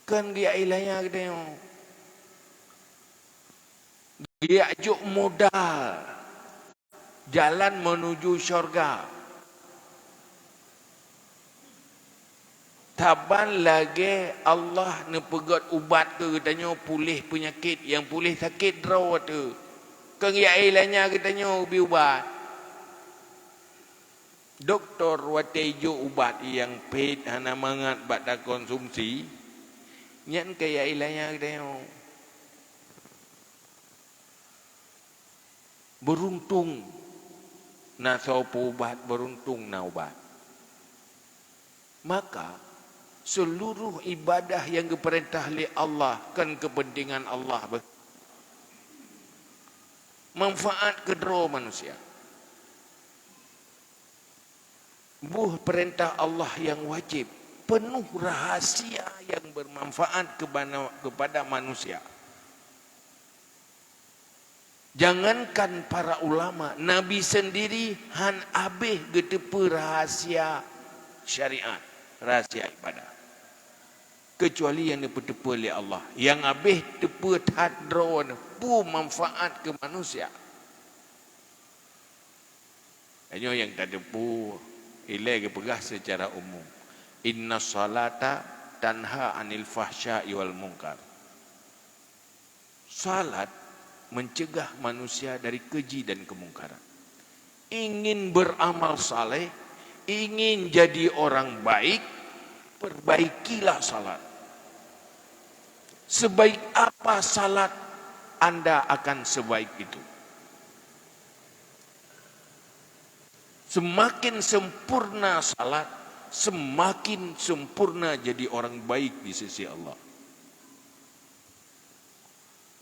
Kon geujak iéleumé geutanyoe, geujak jok modal jalan menuju syeuruga. Saban lagée Allah neupeugét ubat keu geutanyoe puléh peunyakét, nyang puléh sakét droe teuh. Kon geujak iéleumé geutanyoe ubé ubat. Dokto watée jok ubat nyang phét hana mangat bak takonsumsi, nyan keu geujak iéleumé geutanyoe. Beuruntung na soe peuubat, beuruntung na ubat. Maka, seuluruh ibadah nyang geupeurintah lé Allah kon keupeuntengan Allah beh. Manfaat keu droe manusia. Boh peurintah Allah nyang wajéb, peunoh rahasia nyang beumanfaat keubana-, keupada manusia. Jangankan para ulama, Nabi seundiri han abéh geuteupeue rahasia syariat, rahasia ibadah. Keucuali nyang neupeuteupeue lé Allah. Nyang abéh teupeue that droe peue manfaat keu manusia. Nyoe nyang tateupeue, ilée geupeugah seucara umum, "Inna salata tanha 'anil fahsya'i wal munkar." Salat mencegah manusia dari keji dan kemungkaran. Ingin beramal saleh, ingin jadi orang baik, perbaikilah salat. Sebaik apa salat Anda, akan sebaik itu. Semakin sempurna salat, semakin sempurna jadi orang baik di sisi Allah.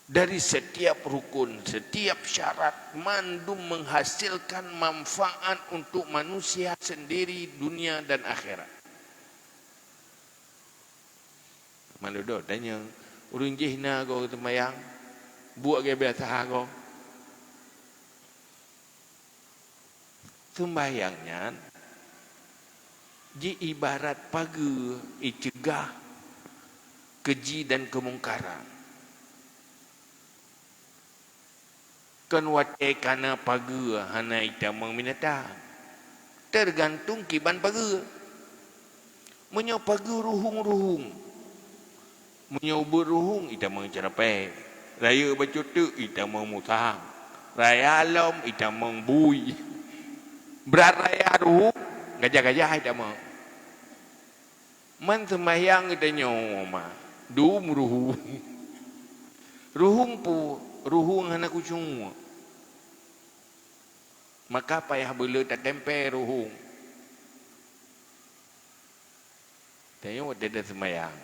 Dari setiap rukun, setiap syarat, mandum menghasilkan manfaat untuk manusia sendiri, dunia dan akhirat. Mandum tanyong, ureuëng jih na goe seumayang, buet lagée biasa goe. Seumbahyang nyan jiibarat pageue icegah keuji dan keumungkaran. Kon watée kana pageue hana itamong binatang, teugantung kiban pageue. Meunyoe pageue ruhueng-ruhueng, meunyoe ubeuet ruhueng itamong ceurapée, rayeuk bacut teuk itamong musang, raya lom itamong bui, brat raya ruhueng gajah-gajah itamong. Man seumayang geutanyoe ma dum ruhueng. Ruhueng pu, ruhueng hana khusyuk. Maka payah beuleueh tatempée ruhueng. Tanyoe watée taseumayang,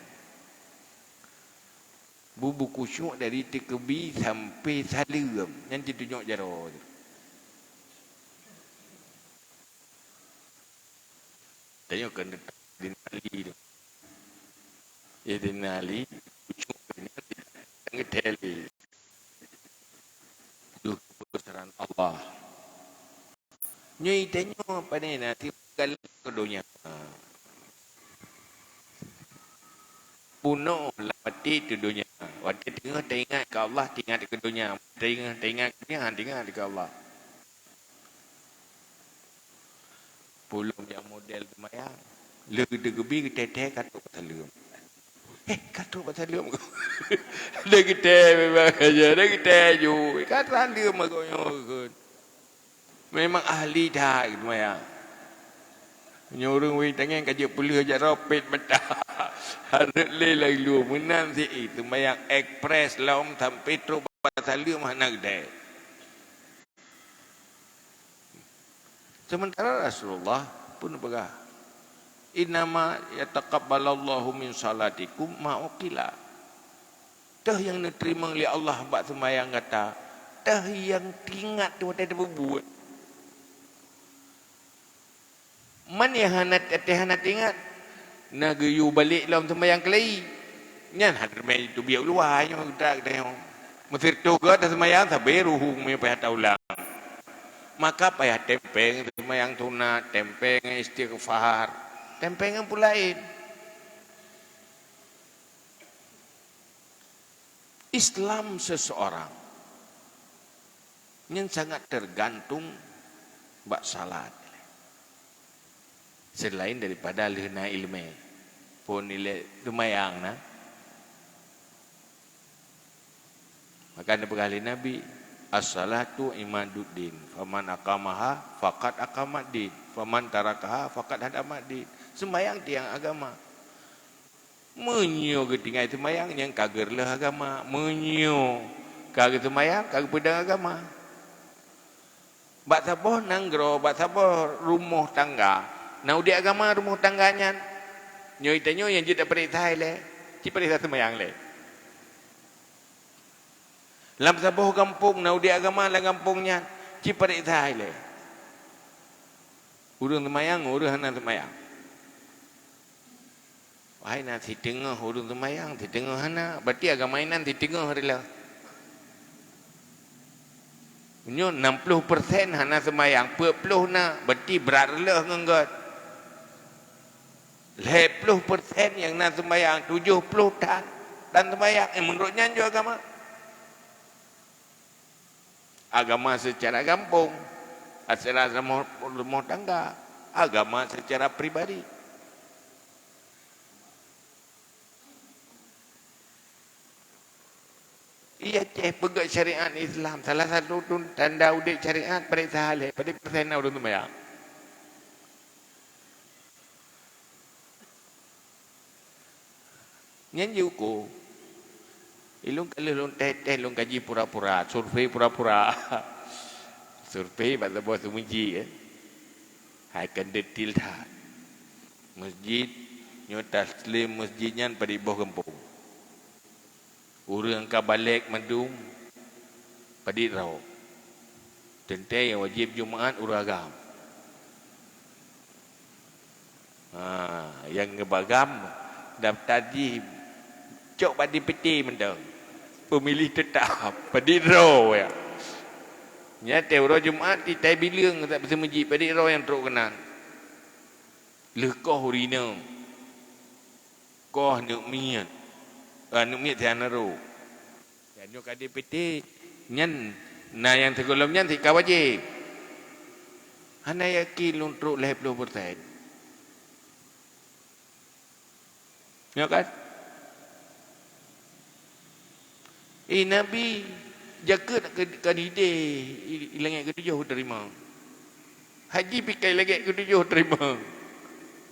bu-bu khusyuk dari teukeubi sampai saleuem, nyan jitunyok jaroe. Tanyoe keuneuk Saidina Ali tu. Saidina Ali, khusyuk nyan geutée lé. Duh, keubesaran Allah. Nyoe tanyoe pane na sigalak keu donya. Bunoe lam até teuh donya. Watée teungoh teuingat keu Allah, teuingat keu donya. Teungoh teuingat keu donya, teuingat keu Allah. Pulom nyang model seumayang. Lé teukeubi geutée-tée ka trok saleuem. Eh, ka trok saleuem. Lé geutée memang aja, lé geutée ju. Ka saleuem agoe nyoe kon. Memang ahli that seumayang. Nyoe ureuëng wéng tangieng ka jeuet peuleueh jak ropet mata. Hareuet lé laju meunan si i seumayang ekspres lom sampai trok bak saleuem hana geutée. Sementara Rasulullah pun peugah, "Innama yataqabbalallahu min salatikum ma uqila." Teuh nyang neuteurimong lé Allah bak seumayang gata, teuh nyang teuingat watée tapeubuet. Man nyang hana, até hana teuingat, na geuyue balek lom seumayang keulai. Nyan hana teumé teubiet u luwa nyoe geutak geutanyoe. Meusirtoh geuh taseumayang sabe ruhueng meunyoe payah taulang. Maka payah tempeng seumayang sunat, tempeng istighfar, tempeng ngon peue laén. Islam seseorang nyan sangat tergantung bak salat. Selain daripada lheueh na ileumé, phon ilée seumayang na. Maka neupeugah lé Nabi, "As-salatu imaduddin, faman aqamaha faqad aqamaddin, faman tarakaha faqad hadamaddin." Seumayang tiang agama. Meunyoe geutinggai seumayang, nyan ka geureuloh agama. Meunyoe ka geuseumayang, ka geupeudong agama. Bak saboh nanggroe, bak saboh rumoh tangga, na udeb agama rumoh tangga nyan. Nyoe tanyoe nyang jeuet tapareksa ilée, ci pareksa seumayang lé. Lam saboh gampông na udeb agama lam gampông nyan, ci pareksa ilée. Ureuëng seumayang, ureuëng hana seumayang. Hai na siteungoh ureuëng seumayang, siteungoh hana, berarti agama inan siteungoh reuloh. Nyoe enam puluh persen hana seumayang, peuet ploh na, berarti brat reuloh ngon gét. Lhée ploh persen nyang na seumayang, tujoh ploh tan, tan seumayang. Eh, meunurot nyan jih agama. Agama secara gampông, secara rumoh, rumoh tangga, agama secara pribadi. Iya ceh peugét syariat Islam, salah satu tun-, tanda udeb syariat, pareksa lé, padum persen na ureuëng seumayang. Nyan jiuko. Ilôn ka lheueh lôn tes-tes lôn kaji pura-pura, survei pura-pura. Survei bak saboh seumeujid, eh. Hai keuneuk detail that. Meusjid nyoe taslem meusjid nyan padum boh gampông. Ureuëng ka balek mandum padum droe. Teuntée nyang wajéb Jumat ureuëng agam. Ha, nyang ngon agam daftar jih cok bak D P T mantong. Pemilih tetap padum droe ya. Nyan teuh uroe Jumat titai bileueng that seumeujid padum droe nyang trok keunan. Lheueh koh ureuëng inong. Koh aneuk miet. Aneuk miet si hana rôh. Nyoe ka D P T, nyan na nyang sigohlom nyan sit ka wajéb. Hana yakin lôn trok lhée ploh persen. Nyoe kan? Eh, Nabi, jakeuet ka, ka hideh i, i langét keutujoh teurimong. Haji pih ka i langét keutujoh teurimong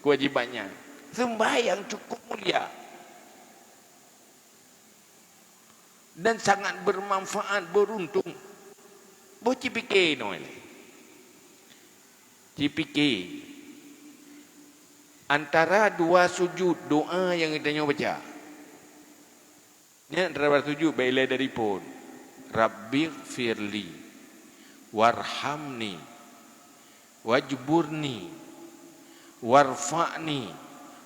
keuwajiban nyan. Seumbahyang cukup mulia dan sangat bermanfaat, beruntung. Boh cipike noe lé. Cipike. Antara dua sujud doa nyang geutanyoe baca. Nyan antara dua sujud bak ilée dari phon. Rabbighfirli warhamni wajburni warfa'ni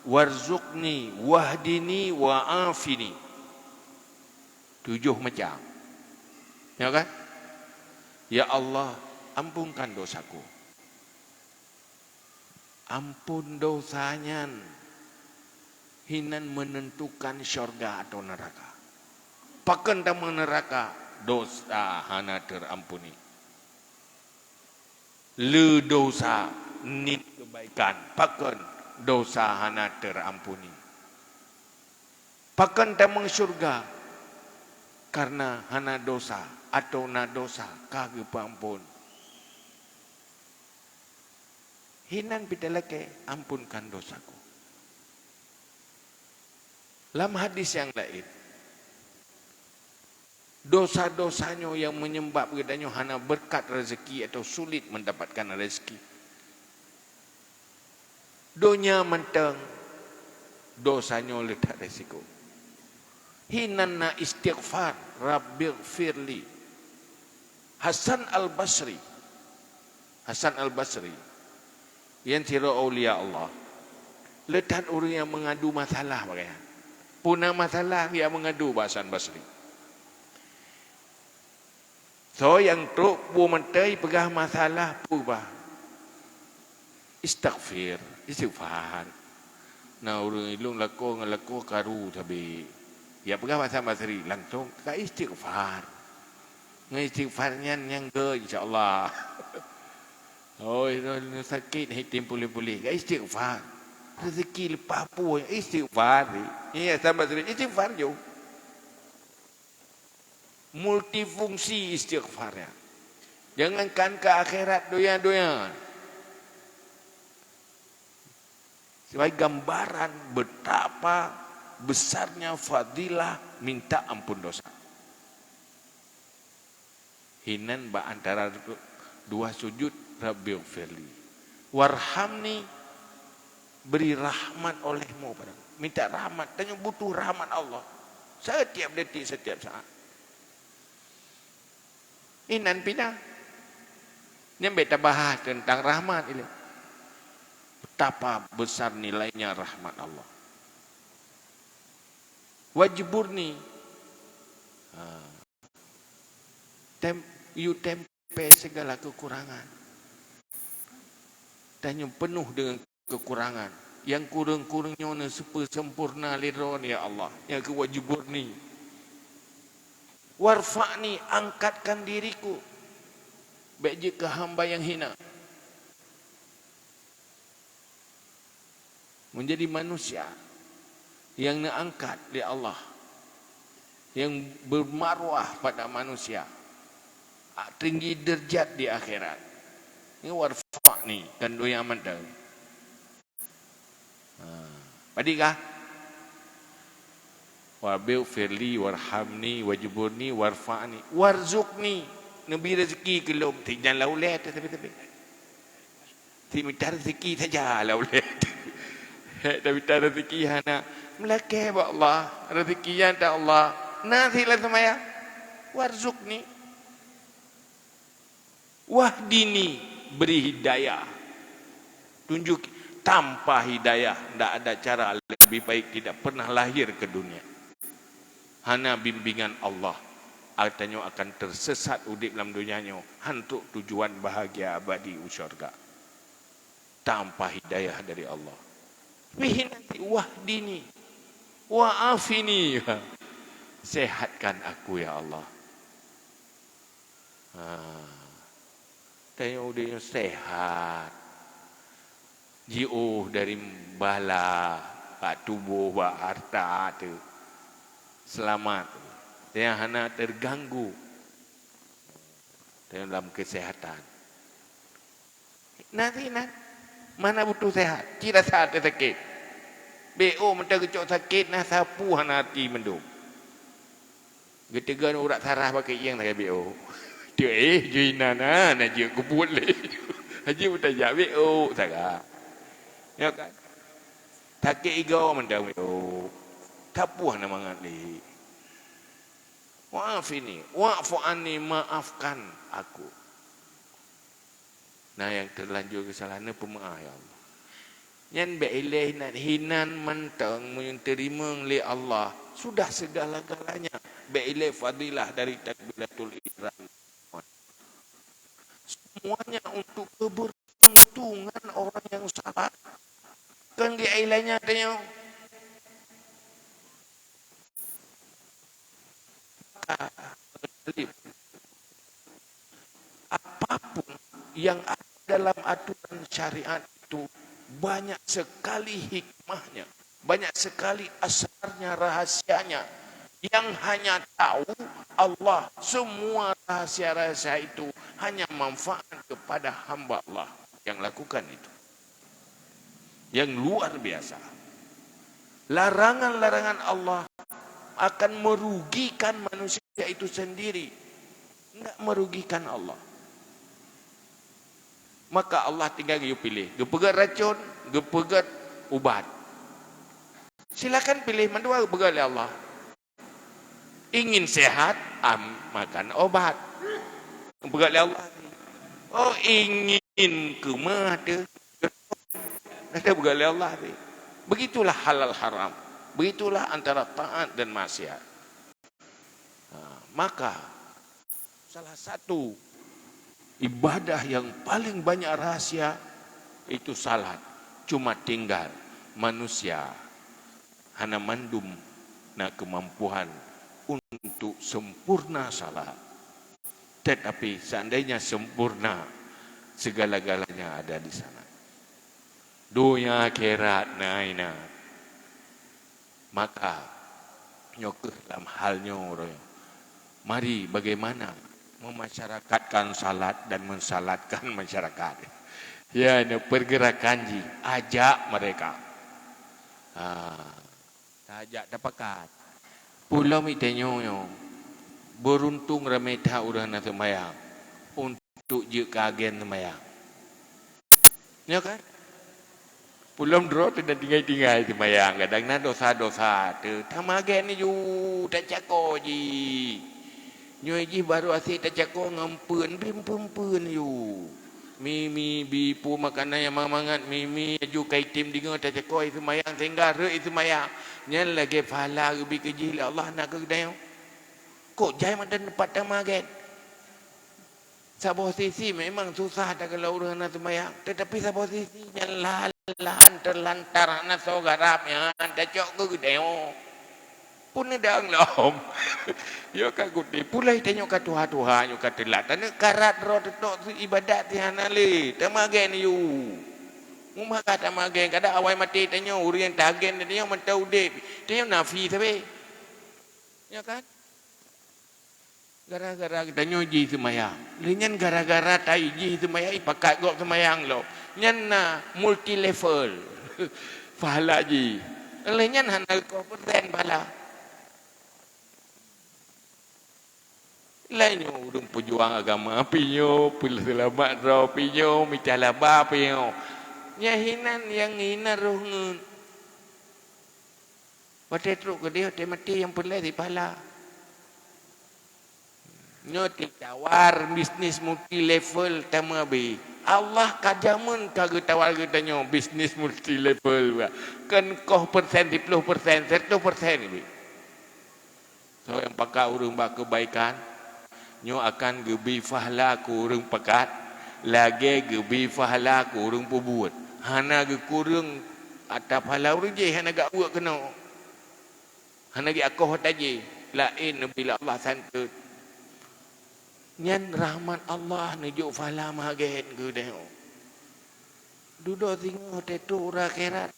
warzuqni wahdini wa'afini. Tujoh macam. Ya kan? Ya Allah, ampunkan dosaku. Ampôn dosa nyan hinan menentukan syurga atau neuraka. Pakon tamong neuraka, dosa hana terampuni. Le dosa, niet kebaikan, pakon dosa hana terampuni. Pakon tamong syurga, karena hana dosa atau na dosa ka geupeuamphon. Hinan pih talakée, ampunkan dosaku. Lam hadis nyang laén, dosa-dosa nyoe nyang menyebab geutanyoe hana beureukat rezeki atau sulit mendapatkan rezeki. Donya mantong dosa nyoe le that resiko. Hinan na istighfar, Rabbighfirli. Hasan Al-Basri. Hasan Al-Basri. Nyan sidroe aulia Allah. Le that ureuëng nyang meungadu masalah bak gobnyan. Peue na masalah, geujak meungadu bak Hasan Basri. Soe nyang trok bu mantong peugah masalah peue bah? Istighfar, istighfar. Na ureuëng ilong lakoe ngon lakoe karu sabe. Geujak peugah bak Hasan Basri, langsong ka istighfar. Ngon istighfar nyan nyang gét, insya Allah. Oh, sakét hana tem puléh-puléh. Ka istighfar. Rezeki leupah peue, istighfar. Iya, Hasan Basri, istighfar ju. Multifungsi istighfar nyan. Jangankan ke akhirat, donya-donya. Sebagai gambaran betapa besarnya fadilah minta ampun dosa. Hinan bak antara dua sujud, Rabbighfirli. Warhamni, beri rahmat olehmu padaku. Minta rahmat, tanyoe butuh rahmat Allah. Setiap detik, setiap saat. Inan pinah. Nyan beta bahas tentang rahmat ilée. Betapa besar nilainya rahmat Allah. Wajburni. Ha. Tem-, you tempel segala kekurangan. Tanyoe penuh dengan kekurangan. Nyang kureueng-kureueng nyoe neuseupeue sempurna lé Droe, ya Allah. Nyang keu wajburni. Warfa'ni, angkatkan diriku. Bék jeuet keu hamba nyang hina. Menjadi manusia yang neuangkat lé Allah, yang bermarwah pada manusia, tinggi derajat di akhirat. Ini warfa'ni, kan donya mantong. Ha. Padikah? Wabbil firli, warhamni, wajburni, warfa'ni, warzuqni. Neubi rezeki keu lôn, tinggal lam ulée teuh, tapi-tapi. Ti mita rezeki saja lah ulée. Hek dah mita rezeki hana. Meulakée bak Allah, rezeki nyan dak Allah. Na sila seumaya. Warzuqni. Wahdini, beri hidayah. Tunjuk, tanpa hidayah ndak ada cara, lebih baik tidak pernah lahir ke dunia. Hana bimbingan Allah, tanyoe akan tersesat udeb lam donya nyoe, hantok tujuan bahagia abadi u syurga. Tanpa hidayah dari Allah. Pih nanti, wahdini, wa afini. Sehatkan aku, ya Allah. Ha. Tanyoe udeb nyoe sehat. Jiôh dari bala, bak tuboh, bak hareuta teuh. Seulamat. Nyang hana teuganggu. Dalam keuseuhatan. Na sinan. Mana butuh sehat. Cit rasa teuh sakét. Bék oh meuntang geucok sakét, na sapeue hana até mandum. Geuteugon urat sarah bak keuieng sagai bék oh. Teu éh, jih inan na, na jeuet keu buet lé. Hana jeuet meutajak bék oh sagai. Ya kan? Sakét igoe mantong bék oh. Sapeue hana mangat lé. Wa'afini, wa'fu anni, maafkan aku. Nah, nyang teulanjur keusalahan nyoe peumeu'ah, ya Allah. Nyan bék ilée hinan, hinan mantong meunyoe teurimong lé Allah, sudah segala-galanya. Bék ilée fadilah dari takbiratul ihram. Semuanya untuk keberuntungan orang yang salat. Kan di ilée nyan teuh nyoe. Apapun yang ada dalam aturan syariat itu banyak sekali hikmahnya, banyak sekali asrarnya, rahasianya yang hanya tahu Allah. Semua rahasia-rahasia itu hanya manfaat kepada hamba Allah yang lakukan itu. Yang luar biasa. Larangan-larangan Allah akan merugikan manusia itu sendiri. Enggak merugikan Allah. Maka Allah tinggal geuyue piléh. Geupeugét racun, geupeugét ubat. Silakan piléh, mandua geupeugét lé Allah. Ingin sehat, am, makan obat. Peugah lé Allah. Oh, ingin keumah teuh, Ada bukan oleh Allah ni. Begitulah halal haram. Begitulah antara taat dan maksiat. Ha, maka salah satu ibadah yang paling banyak rahasia itu salat. Cuma tinggal manusia hana mandum na kemampuan untuk sempurna salat. Tetapi seandainya sempurna, segala-galanya ada di sana. Dunia akhirat na inan. Maka nyoe keuh lam hal nyoe uroe. Mari bagaimana memasyarakatkan salat dan mensalatkan masyarakat. Ya, ini pergerakan jih, ajak mereka. Ha, tajak tapakat. Pulom itanyoe nyoe, beruntung ramé that ureuëng na seumayang untuk jeuet keu agen seumayang. Nyo kan? Pulom droe teuh dan tinggai-tinggai seumayang, kadang na dosa-dosa teuh. Tamagén ju tacako jih. Nyoe jih barô asék tacako ngon peuen, bim peuen-peuen ju. Mi-mi bi peue makanan nyang mangat-mangat, mi-mi aju kai tem deungoe tacako i seumayang, sehingga rhot i seumayang. Nyan lagée pahala geubi keu jih lé Allah na keu geutanyoe. Kok jai mantong teumpat tamagén? Saboh sisi memang susah takalon ureuëng hana seumayang, tetapi saboh sisi nyan lahan-lahan teulantar hana soe garap nyan tacok keu geutanyoe. Peue neudong lom? Yo ka geuti, pulai tanyoe ka tuha-tuha nyoe ka teulat. Taneuk karat droe teutok ibadat ti hana lé. Tamagén yu. Meumaka tamagén, kadang awai maté tanyoe, ureuëng nyang tagen tanyoe mantong udeb. Tanyoe nafi sabe. Ya kan? Gara-gara geutanyoe jih seumayang. Lé nyan gara-gara tai jih seumayang, ipakat gob seumayang lom. Nyan na multi level pahala jih. Lé nyan hana geukoh persen pahala. Laén nyoe ureuëng peujuang agama pih nyoe, peuseulamat droe pih nyoe, mita laba pih nyoe. Nyan hinan nyang hina roh ngeut. Watée trok keudeh, watée maté nyang peureulée di pahala. Nyoe titawar bisnis multi level tameubi. Allah ka jameun ka geutawar geutanyoe bisnis multi level. Kon koh persen, siploh persen, seratus persen bi. Soe nyang pakat ureuëng bak keubaikan, nyoe akan geubi pahala keu ureuëng pakat, lagée geubi pahala keu ureuëng peubuet. Hana geukureueng ata pahala ureuëng jéh hana gak buet keunoe. Hana geuakoh ata jéh, laén neubri lé Allah saneut. Nyan rahmat Allah neujok pahala magét geutanyoe. Dudoe singoh teuh uroe akhirat.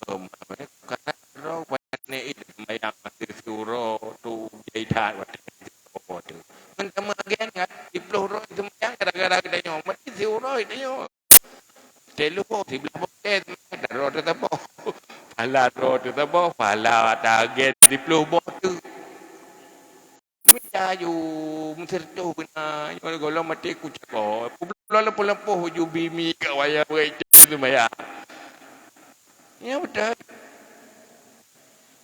Oh, mana kadang droe pané it sembahyang masih siuroe tu jai that watée siuroe tu. Meuntama agen kan, siploh droe sembahyang gara-gara geutanyoe, meuti siuroe geutanyoe. Teuloh boh, siblah boh teh sembahyang, droe teuh saboh. Pahala droe teuh saboh, pahala ata agen siploh boh tu. Mita ju meuseureutoh beuna, nyoe gohlom maté kucako. Peubloe lampoh-lampoh ju bimi ka wayah beureuti seumayang. Nyan beutôi.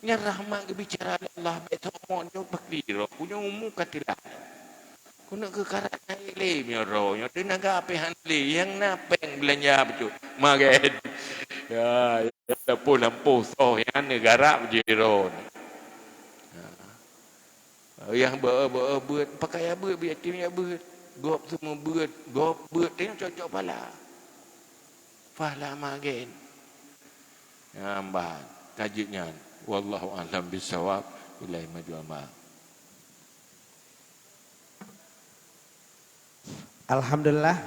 Nyan rahmat geubicara lé Allah, bék soe mon nyoe pakri droe, ku nyoe umu ka teulat. Keuneuk keu karat naik lé meunyoe droe, nyoe teunaga pih hana lé, nyang na péng beulanja bacut. Magét. Ya, ya, lampoh-lampoh soh nyan neugarap jih droe. Ya. Nyang beu-, beu-, beuet, pakaya beuet, biet tim ya beuet. Gob semua beuet, gob beuet, teunyong cocok pala. Pahala magen. Nyambat, ka jeuet nyan. Wallahu a'lam bishawab. Ilai maju amal. Alhamdulillah,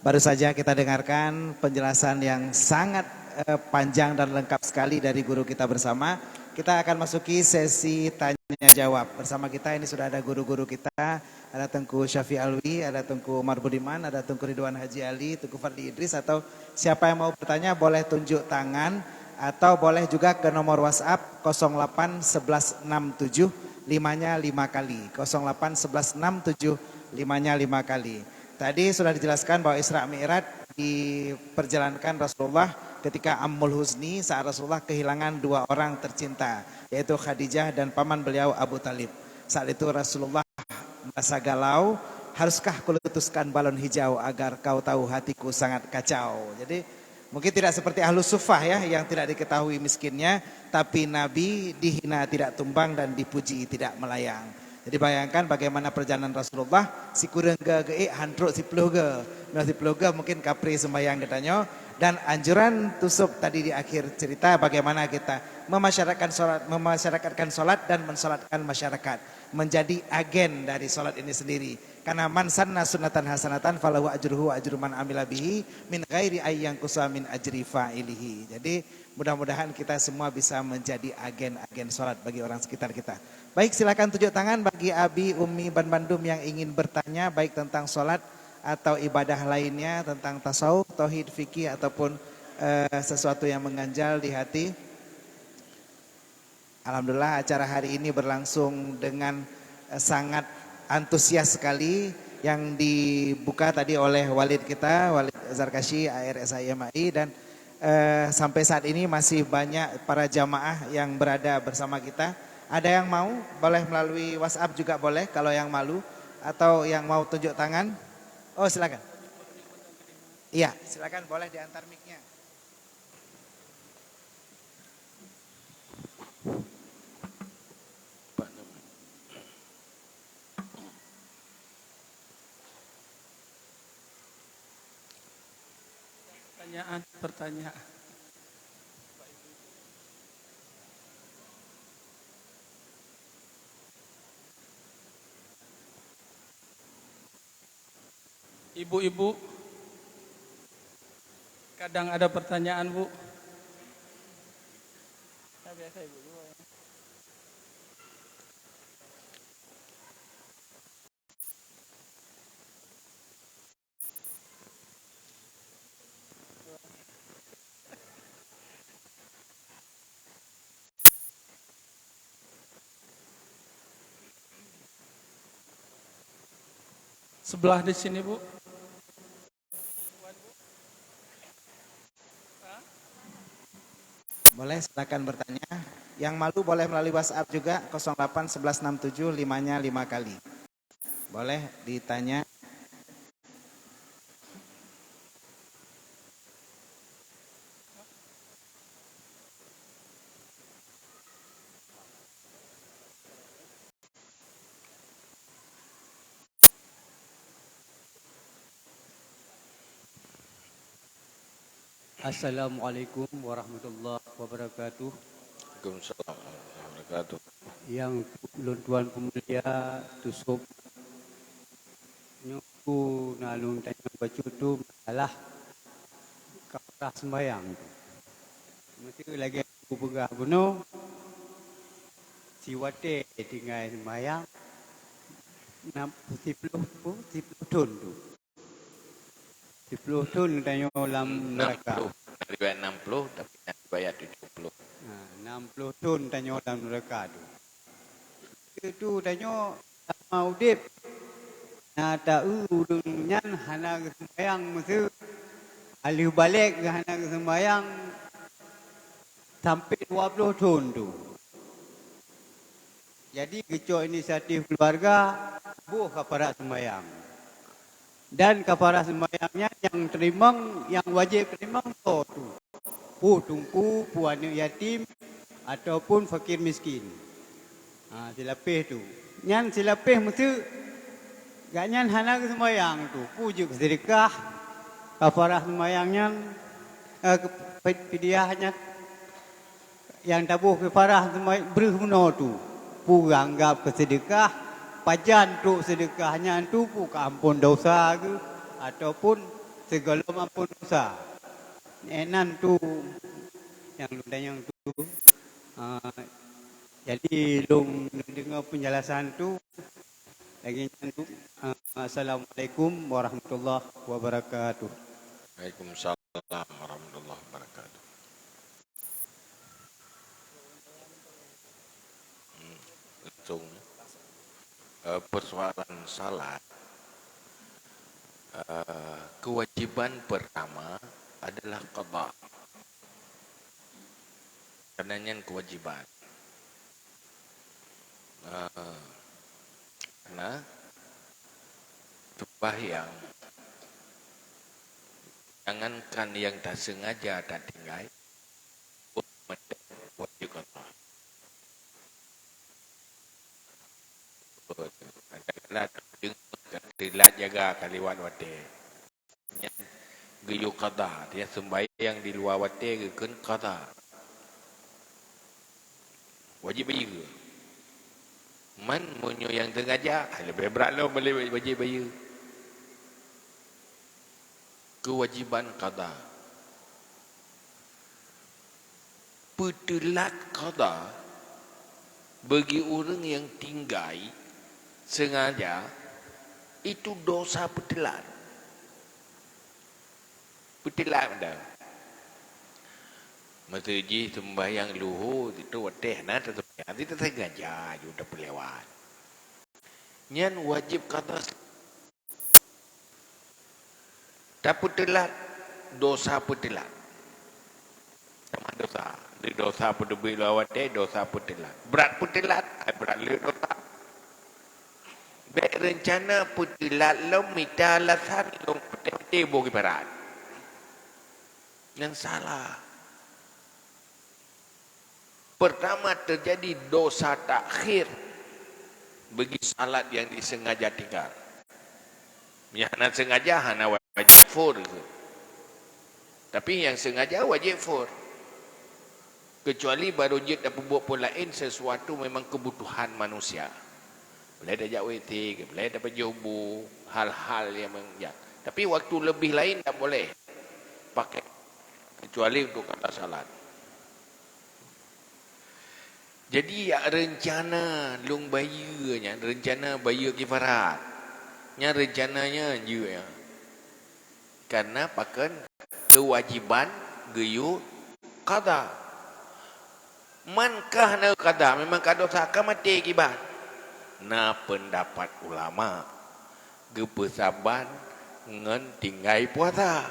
baru saja kita dengarkan penjelasan yang sangat, eh, panjang dan lengkap sekali dari guru kita bersama. Kita akan masuki sesi tanya jawab. Bersama kita ini sudah ada guru-guru kita, ada Tengku Syafiq Alwi, ada Tengku Umar Budiman, ada Tengku Ridwan Haji Ali, Tengku Fadli Idris, atau siapa yang mau bertanya boleh tunjuk tangan atau boleh juga ke nomor WhatsApp kosong delapan sebelas enam tujuh limanya lima kali. Kosong delapan sebelas enam tujuh limanya lima kali. Tadi sudah dijelaskan bahwa Isra Mi'raj diperjalankan Rasulullah ketika Amul Huzni, saat Rasulullah kehilangan dua orang tercinta, yaitu Khadijah dan paman beliau Abu Talib. Saat itu Rasulullah merasa galau, Haruskah kuletuskan balon hijau agar kau tahu hatiku sangat kacau? Jadi, mungkin tidak seperti ahlus suffah ya, yang tidak diketahui miskinnya, tapi Nabi dihina tidak tumbang dan dipuji tidak melayang. Jadi bayangkan bagaimana perjalanan Rasulullah, sikureueng ge geuék han trok siplôh ge. Meunyoe siplôh ge mungkin kapri sembahyang geutanyoe. Dan anjuran Tusop tadi di akhir cerita bagaimana kita memasyarakatkan salat, memasyarakatkan salat dan mensalatkan masyarakat. Menjadi agen dari salat ini sendiri. Karena man sanna sunnatan hasanatan falahu ajruhu wa ajru man amila bihi min ghairi ayyan kusa min ajri fa'ilihi. Jadi mudah-mudahan kita semua bisa menjadi agen-agen salat bagi orang sekitar kita. Baik, silakan tunjuk tangan bagi abi, umi, ban bandum yang ingin bertanya baik tentang salat atau ibadah lainnya, tentang tasawuf, tauhid, fikih ataupun eh, sesuatu yang mengganjal di hati. Alhamdulillah acara hari ini berlangsung dengan eh, sangat antusias sekali, yang dibuka tadi oleh Walid kita, Walid Zarkashi, A R S I M A I, dan eh, sampai saat ini masih banyak para jamaah yang berada bersama kita. Ada yang mau? Boleh melalui WhatsApp juga boleh kalau yang malu, atau yang mau tunjuk tangan. Oh, silakan. Iya, silakan, boleh diantar mic-nya. Pertanyaan, pertanyaan. Ibu-ibu, kadang ada pertanyaan, Bu. Ya, biasa ibu juga ya. Sebelah di sini, Bu. Boleh, silakan bertanya. Yang malu boleh melalui WhatsApp juga, kosong delapan sebelas enam tujuh limanya lima kali. Boleh ditanya. Assalamualaikum warahmatullahi wabarakatuh. Waalaikumsalam warahmatullahi wabarakatuh. Yang lôn tuan peumulia Tusop, nyoe na lôn tanyong bacut tu masalah kafarah sembahyang tu. Mesti lagi aku peugah bunoe, siwatée tinggai sembahyang, na siplôh, siplôh thon tu. Siplôh thon tanyoe lam neuraka. Enam puluh, ada riwayat enam puluh, tapi ada riwayat tujuh puluh. Ha, enam puluh thon tanyoe lam neuraka tu. Itu tanyoe sama udeb. Na ta-eu ureuëng nyan hana geuseumbahyang meuseu. Aleuh balek geuh hana geuseumbahyang sampai dua puluh thon tu. Jadi geucok inisiatif keluarga, boh kafarat sembahyang. Dan kafarat sembahyang nyan nyang teurimong, nyang wajéb teurimong soe tu? Peue teungku, peue aneuëk yatim, ataupun fakir miskin. Ha, silapéh tu. Nyan silapéh meuseu gobnyan hana geuseumbahyang tu. Peue jeuet keu seudeukah kafarat sembahyang nyan, eh, fidyah nyan? Nyang taboh keufarah breueh bunoe tu, peue anggab keu seudeukah, pajan trok seudeukah nyan tu, peue keu amphon dosa geuh, ataupun sigohlom amphon dosa. Eh, nan tu nyang lôn tanyong tu. Ah, jadi lôn deungoe peunjelasan tu. Lagée nyan tu. Ah, assalamualaikum warahmatullahi wabarakatuh. Waalaikumsalam warahmatullahi wabarakatuh. Hmm, langsung. Eh, persoalan salat, eh, kewajiban pertama adalah qada. Karena nyan kewajiban. Eh, karena Sembahyang, jangankan yang tasengaja tatinggai, pun wajib qadha. Katakanlah, deungoe ka teulat jaga ka liwat watée. Nyan geuyue qadha, dia sembahyang di luwa watée geukheun qadha. Wajib bayeue. Man meunyoe nyang sengaja, leubeh brat lom wajib bayeue. Keuwajiban qadha. Peuteulat qadha bagi ureuëng nyang tinggai sengaja, itu dosa peuteulat. Peuteulat mantong. Meuseu jih sembahyang luhô, itu watée na taseumbahyang, itu sengaja ju tapeulewat. Nyan wajib qadha. Tapeuteulat, dosa peuteulat. Sama dosa. Di dosa peuteubiet luwa watée, dosa peuteulat. Brat peuteulat, ai brat le dosa. Bék reuncana peuteulat lom mita alasan lom watée-watée boh kiparat. Nyan salah. Pertama, terjadi dosa takhir bagi salat yang disengaja tinggal. Nyang hana sengaja hana wajib fur. Tapi yang sengaja wajib fur. Kecuali barô jeuet tapeubuet peue laén, sesuatu memang kebutuhan manusia. Boleh tajak W C, boleh tapajoh bu, hal-hal yang menjak. Tapi waktu lebih lain tak boleh pakai. Kecuali untuk qadha salat. Jadi, yak reuncana lôn bayeue nyan, reuncana bayeue kifarat. Nyan reuncana nyan jeuet nyan. Karena pakon keuwajiban geuyue qadha. Man ka hana qadha, memang ka dosa, ka maté kiban. Na peundapat ulama geupeusaban ngon tinggai puasa.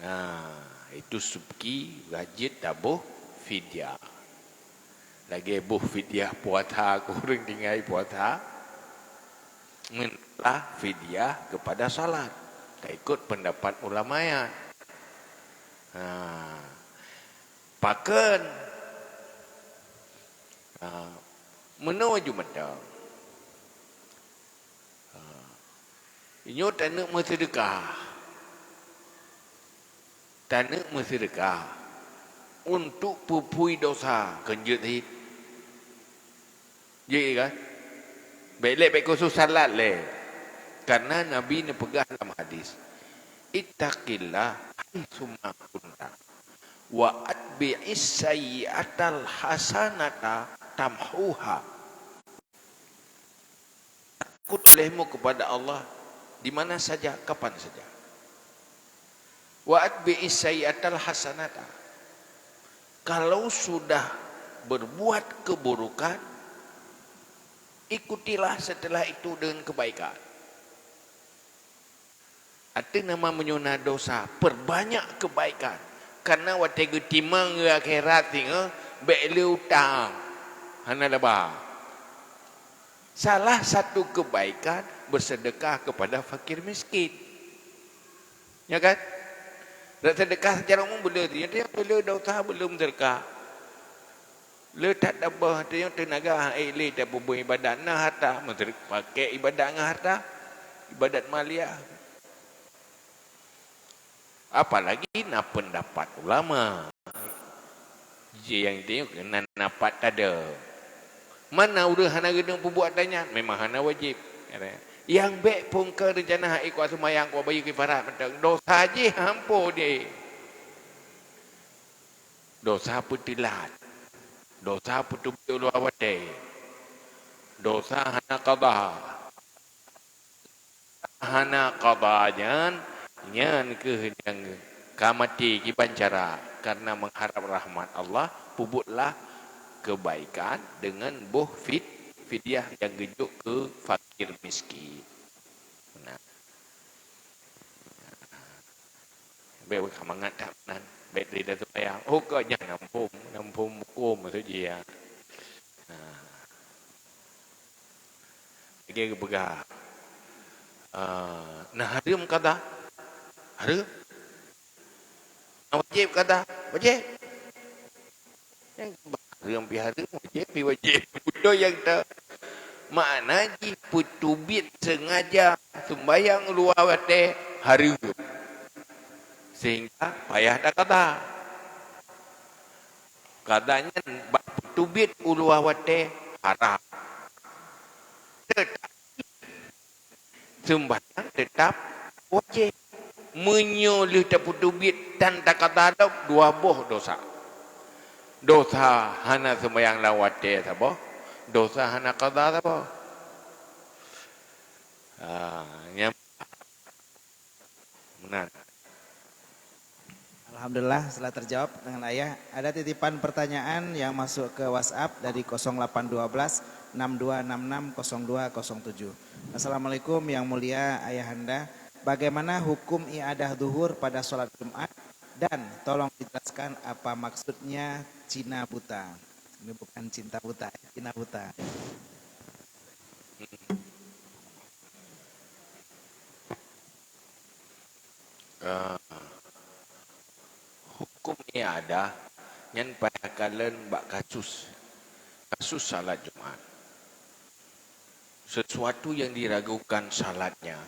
Nah, itu subki wajib taboh fidyah. Lagée boh fidyah puasa keu ureuëng tinggai puasa, ngon lah fidyah kepada salat. Taikot pendapat ulama nyan. Nah, pakon, nah, meunoe ju mantong. Ha. Nyoe taneuk meuseudeukah. Taneuk meuseudeukah untuk peuphui dosa, kon jeuet cit. Jeuet kan? Bék lé, bék khusos salat lé. Karena Nabi neupeugah lam hadis, "Ittaqillah haitsuma kunta, wa atbi'is sayyi'atal hasanata tamhuha." Takut olehmu kepada Allah di mana saja, kapan saja. Wa atbi'is sayyi'atal hasanata. Kalau sudah berbuat keburukan, ikutilah setelah itu dengan kebaikan. Ateueh nama meunyoe na dosa, perbanyak kebaikan. Karena watée geutimang keu akhirat singoh, bék le utang. Hana laba. Salah satu kebaikan, bersedekah kepada fakir miskin. Ya kan? Dak sedekah secara umum boleh, tapi yang boleh dosa belum sedekah. Le that tabah teunyong teunaga han ék lé tapeubuet ibadat, na harta, meuteureuka pakék ibadat ngon harta, ibadat maliyah. Apalagi na peundapat ulama. Ji nyang teunyong keunan napat tada. Mana ureuëng hana geunong peubuet ata nyan, memang hana wajéb. Nyang bék phon keu reuncana hai kuat seumayang, kuat bayeue kifarat mantong, dosa jih hampo jih. Dosa peuteulat, dosa peuteubiet luwa watée, dosa hana qadha. Hana qadha nyan, nyan kheueh nyang ka maté kiban cara, karena mengharap rahmat Allah, peubuetlah kebaikan dengan boh fit-, fidyah nyang geujok keu fakir miskin. Nah. Bék beukamangat that meunan. Bék lé daseumayang. Oh, ka nyan nam phom, nam phom huköm maksud jih, ya. Ha. Lagée geupeugah, Na hareuem qadha? Hareuem. Na wajéb qadha? Wajéb. Nyang hareuem pih hareuem, wajéb pih wajéb. Beutôi nyang ta-, makna jih peuteubiet seungaja seumbahyang luwa watée hareuem. Sehingga payah taqadha. Qadha nyan bak peuteubiet u luwa watée haram. Teutapi seumbahyang teutap wajéb. Meunyoe lheueh tapeuteubiet tan taqadha lom, dua boh dosa. Dosa hana seumbahyang lam watée saboh, dosa hana qadha saboh. Ah, nyam-, meunan. Alhamdulillah, setelah terjawab dengan Ayah. Ada titipan pertanyaan yang masuk ke WhatsApp dari kosong delapan dua belas enam dua enam enam kosong dua kosong tujuh. Assalamualaikum, Yang Mulia Ayahanda. Bagaimana hukum i'adah zuhur pada sholat Jumat? Dan tolong dijelaskan apa maksudnya Cina buta. Ini bukan cinta buta, Cina buta. Ah, hukum i'adah nyan payah kalon bak kasus, kasus salat Jumat. Sesuatu yang diragukan salatnya,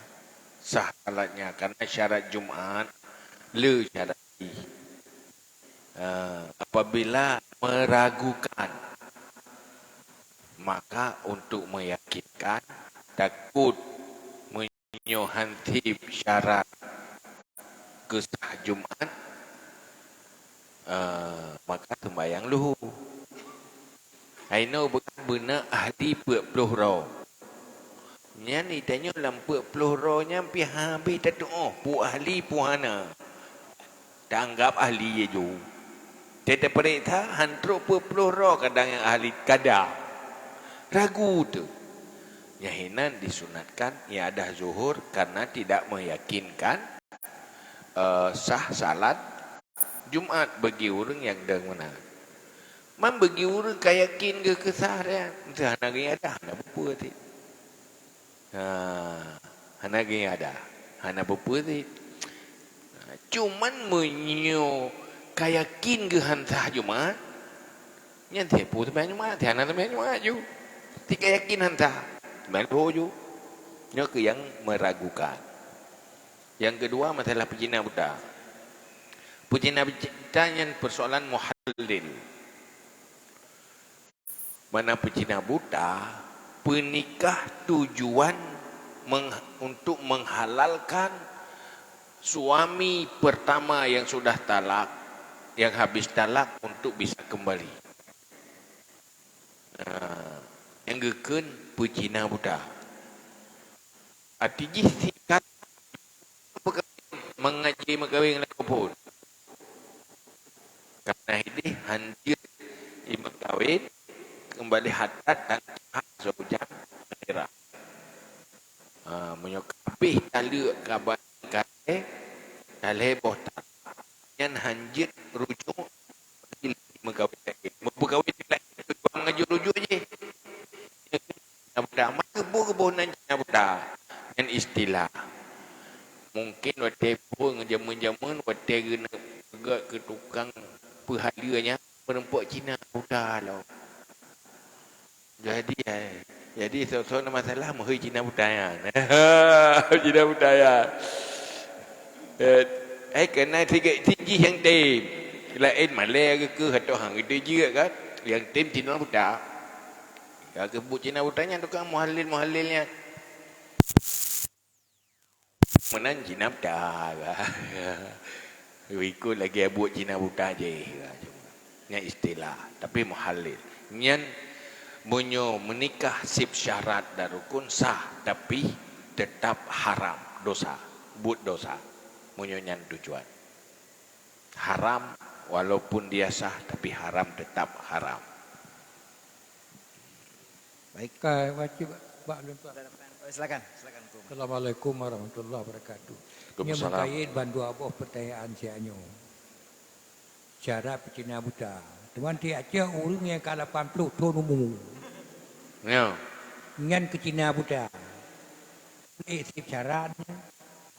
sah salatnya, karena syarat Jumat le syarat jih. Ah, apabila meragukan, maka untuk meyakinkan, takot meunyoe han seb syarat keu sah Jumat, eh, maka seumbahyang luhur. Hai nyoe beuna ahli peuet ploh droe. Nyan geutanyoe lam peuet ploh droe nyan pih habéh tatu'oh peue ahli peue hana. Taanggab ahli laju. Teupeuriksa han trok peuet ploh droe kadang nyang ahli kada. Ragu teuh. Nyang hinan disunatkan i'adah zuhur karena tidak meyakinkan, eh, sah salat Jumat bagi ureuëng nyang dong meunan. Man bagi ureuëng ka yakin geuh keu sah nyan, hana geui'adah, hana peue-peue cit. Ha, hana geui'adah, hana peue-peue cit. Cuman meunyoe ka yakin geuh han sah Jumat, nyan teupeu seumayang Jumat, hana seumayang Jumat ju. Tika yakin han sah, seumayang Zuhur ju. Nyoe keuh nyang meragukan. Nyang keudua, masalah peucina buta. Peucina buta nyan persoalan muhallil. Mana peucina buta, peunikah tujuan meng-, untuk menghalalkan suami pertama yang sudah talak, yang habis talak untuk bisa kembali. Nah, nyang geukheun peucina buta. Arti jih singkat, meukawen, mangat jimeukawen lakoe phon. Karena ideh han jeuet jimeukawen, keumbali hadat dan hak seujang akhirat. Ha, meunyoe ka habéh taleuek ka ba-, ka lhée, ka lhée boh taleuek, nyan han jeuet rujuk lagi meukawen laén. Meupeukawen laén, tujuan meukawen rujuk jih. Cina buta, maka boh-boh nan cina buta. Nyan istilah. Mungkin watée phon jameun-jameun, watée geuneuk peugah keu tukang peuhaleue nyan, meurumpok cina buta lom. Jadi, eh, jadi soe-soe na masalah meuhôi cina buta nyan. Cina buta nyan. Eh, eh, keunan sigoe jih nyang tem. Laén malée geukeu atau hang geude jeuet kan. Nyang tem cina buta. Ya, keubuet cina buta nyan tukang muhallil-muhallil nyan. Meunan cina buta. Ikot lagée buet cina buta jih. Nyan istilah, tapi muhallil. Nyan meunyoe meunikah seb syarat dan rukun sah, tapi teutap haram, dosa, buet dosa. Meunyoe nyan tujuan. Haram, walaupun dia sah, tapi haram tetap haram. Baik. Ka baca bak lôn tuan. Silakan, silakan, Hukum. Assalamualaikum warahmatullahi wabarakatuh. Waalaikumsalam. Nyoe meukait ban dua boh peutanyaan siat nyoe. Syarat peucina buta. Teuma tiep-tiep ureuëng nyang ka lapan ploh thon umu. Ya. Nyan keu cina buta. Eh, seb syarat nyan.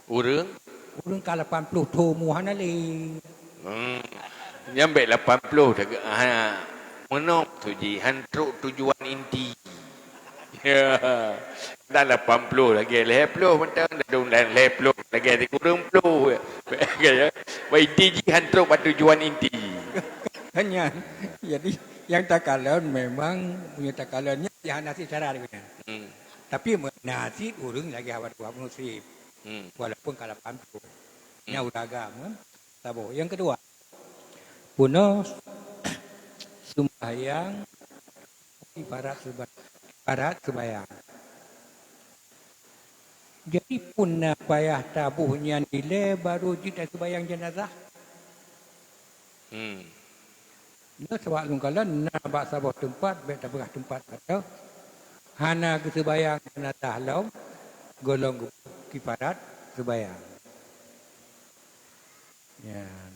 Ureuëng? Ureuëng ka lapan ploh thon mu hana lé. Hmm. Nyan bék lapan ploh dah, ha, meunoe tu jih, han trok tujuan inti. Ya. Dah lapan ploh lagée lhée ploh mantong, dah dong laén lhée ploh lagée sikureueng ploh. Bak inti jih han trok bak tujuan inti. Kan nyan. Jadi, nyang takalon memang, meunyoe takalon nyan, ya hana syarat geuh nyan. Hmm. Tapi meunan cit ureuëng lagée awak dua musim. Hmm. Walaupun ka lapan ploh. Hmm. Nyan ureuëng agam kan. Saboh. Nyang keudua, peunoh seumbahyang kifarat seuba-, kifarat seubayang. Jadi, peue na payah taboh nyan ilée baru jeuet taseubayang jeunazah? Hmm. Nyoe sabab lôn kalon na bak saboh teumpat, bék tapeugah teumpat atau hana geuseubayang jeunazah lom, gohlom kifarat seubayang. Nyan.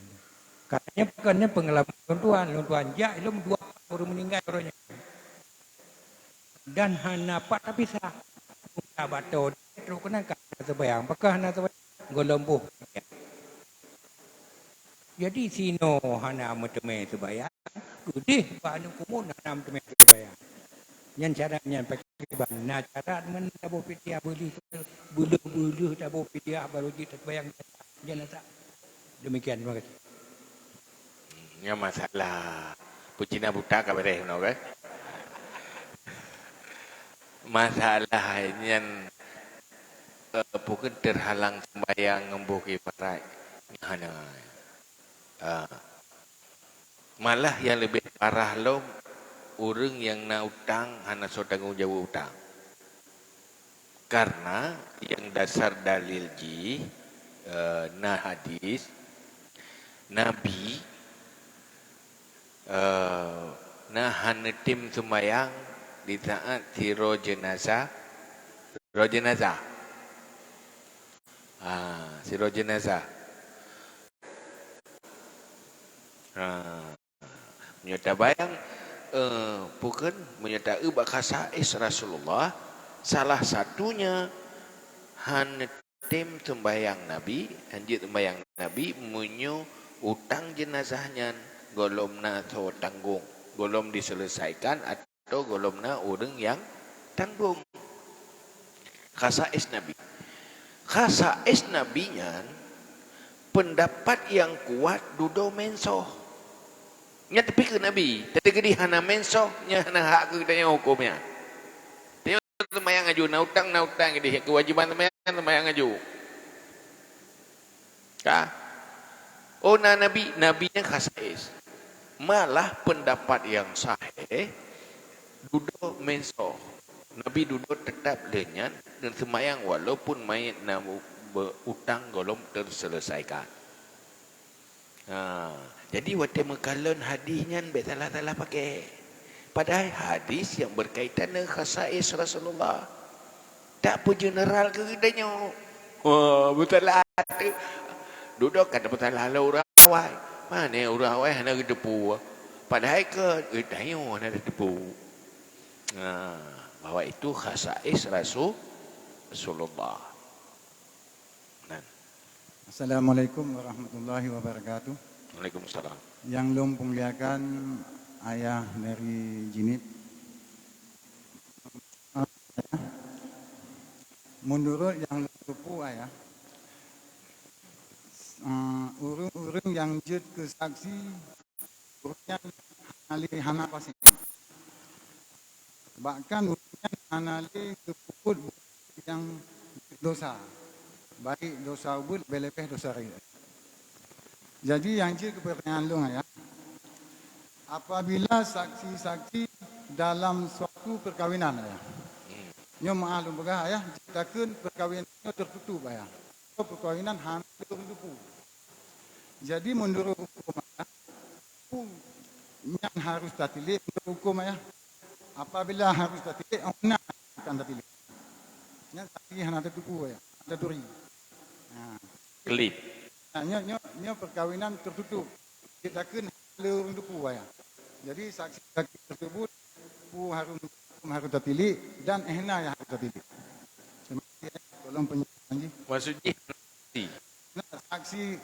Katanya bukan nyan pengalaman lôn tuan, lôn tuan jak ilom dua ureuëng meuninggai uroe nyan. Dan hana pat tapisah. Buka bato trok keunan ka hana seubayang, pakon hana seubayang, gohlom boh. Jadi sinoe hana meuteumé seubayang, keudeh bak aneuk kumun hana meuteumé seubayang. Nyan syarat nyan pakriban. Na syarat ngon taboh fidyah beuleuh, beuleuh-beuleuh taboh fidyah baru jeuet taseubayang jeunazah. Demikian, terima kasih. Nyan masalah peucina buta ka beureh meunoe kan? Masalah nyan, eh, bukan terhalang sembahyang ngon boh kifarat. Hana. Ah. Malah nyang leubeh parah lom, ureuëng nyang na utang hana soe tanggong jaweueb utang. Karena nyang dasar dalil jih, eh, na hadis, Nabi, eh, na hana tem seumayang di saat sidroe jeunazah, sidroe jeunazah. Ah, sidroe jeunazah. Ah. Meunyoe tabayang, eh, bukan, meunyoe ta-, bak khasais Rasulullah, salah satunya hana tem sembahyang Nabi, hanjeuet sembahyang Nabi, meunyoe utang jeunazah nyan gohlom na soe tanggong, gohlom diselesaikan atau gohlom na ureuëng nyang tanggong. Khasais Nabi. Khasais Nabi nyan, peundapat nyang kuat dudoe meusoh. Nyan tapi keu Nabi, tapi keudeh hana meusoh, nyan hana hak keu geutanyoe huköm nyan. Tanyoe seumayang aju, na utang, na utang keudeh, keuwajéban seumayang, seumayang aju. Ka? Oh, na Nabi, Nabi nyan khasais. Malah peundapat nyang sahih, dudoe meusoh. Nabi dudoe teutap lheueh nyan dan seumayang walaupun manyét na be-, utang gohlom teuseulesaikan. Ha, jadi watée meukalon hadis nyan bék salah-salah pakai. Padahai hadis nyang beukaitan deungon khasais Rasulullah. Tak peujeneral keu geutanyoe. Wah, beutala teuk. Dudoe ka teupeusalah lé ureuëng awai. Mané ureuëng awai hana geuteupeue. Padahai keu geutanyoe hana geuteupeue. Ha, bahwa itu khasais Rasu-, Rasulullah. Nan. Assalamualaikum warahmatullahi wabarakatuh. Waalaikumsalam. Nyang lôn peumuliakan ayah dari Jinib. Meunurot nyang lôn teupeue, ayah, eh, ureuëng-ureuëng nyang jeuet keu saksi, ureuëng nyan hana lé hana fasik. Bahkan ureuëng nyan hana lé geupeubuet nyang dosa, baik dosa ubit leubeh-leubeh dosa rayeuk. Jadi, nyang jeuet keu peurtanyaan lôn, ayah, apabila saksi-saksi dalam suatu perkawinan, ayah, nyoe meu'ah lôn peugah, ayah, jeuet takheun perkawinan nyoe tertutup, ayah, atau perkawinan hana lé ureuëng teupeue. Jadi, meunurot huköm, ayah, peue nyang harus tatilik meunurot huköm, ayah? Apabila harus tatilik, oh, na akan tatilik. Nyan saksi hana tateupeue, ayah, hana taturi. Ha. Kelip. Nah, nyoe, nyoe, nyoe perkawinan tertutup. Jeuet takheun hana lé ureuëng teupeue, ayah. Jadi, saksi-saksi tersebut peue harus, harus tatilik dan eh na nyang harus tatilik. Terima kasih, ayah. Tolong penjelasan jih. Maksud jih, Saksi,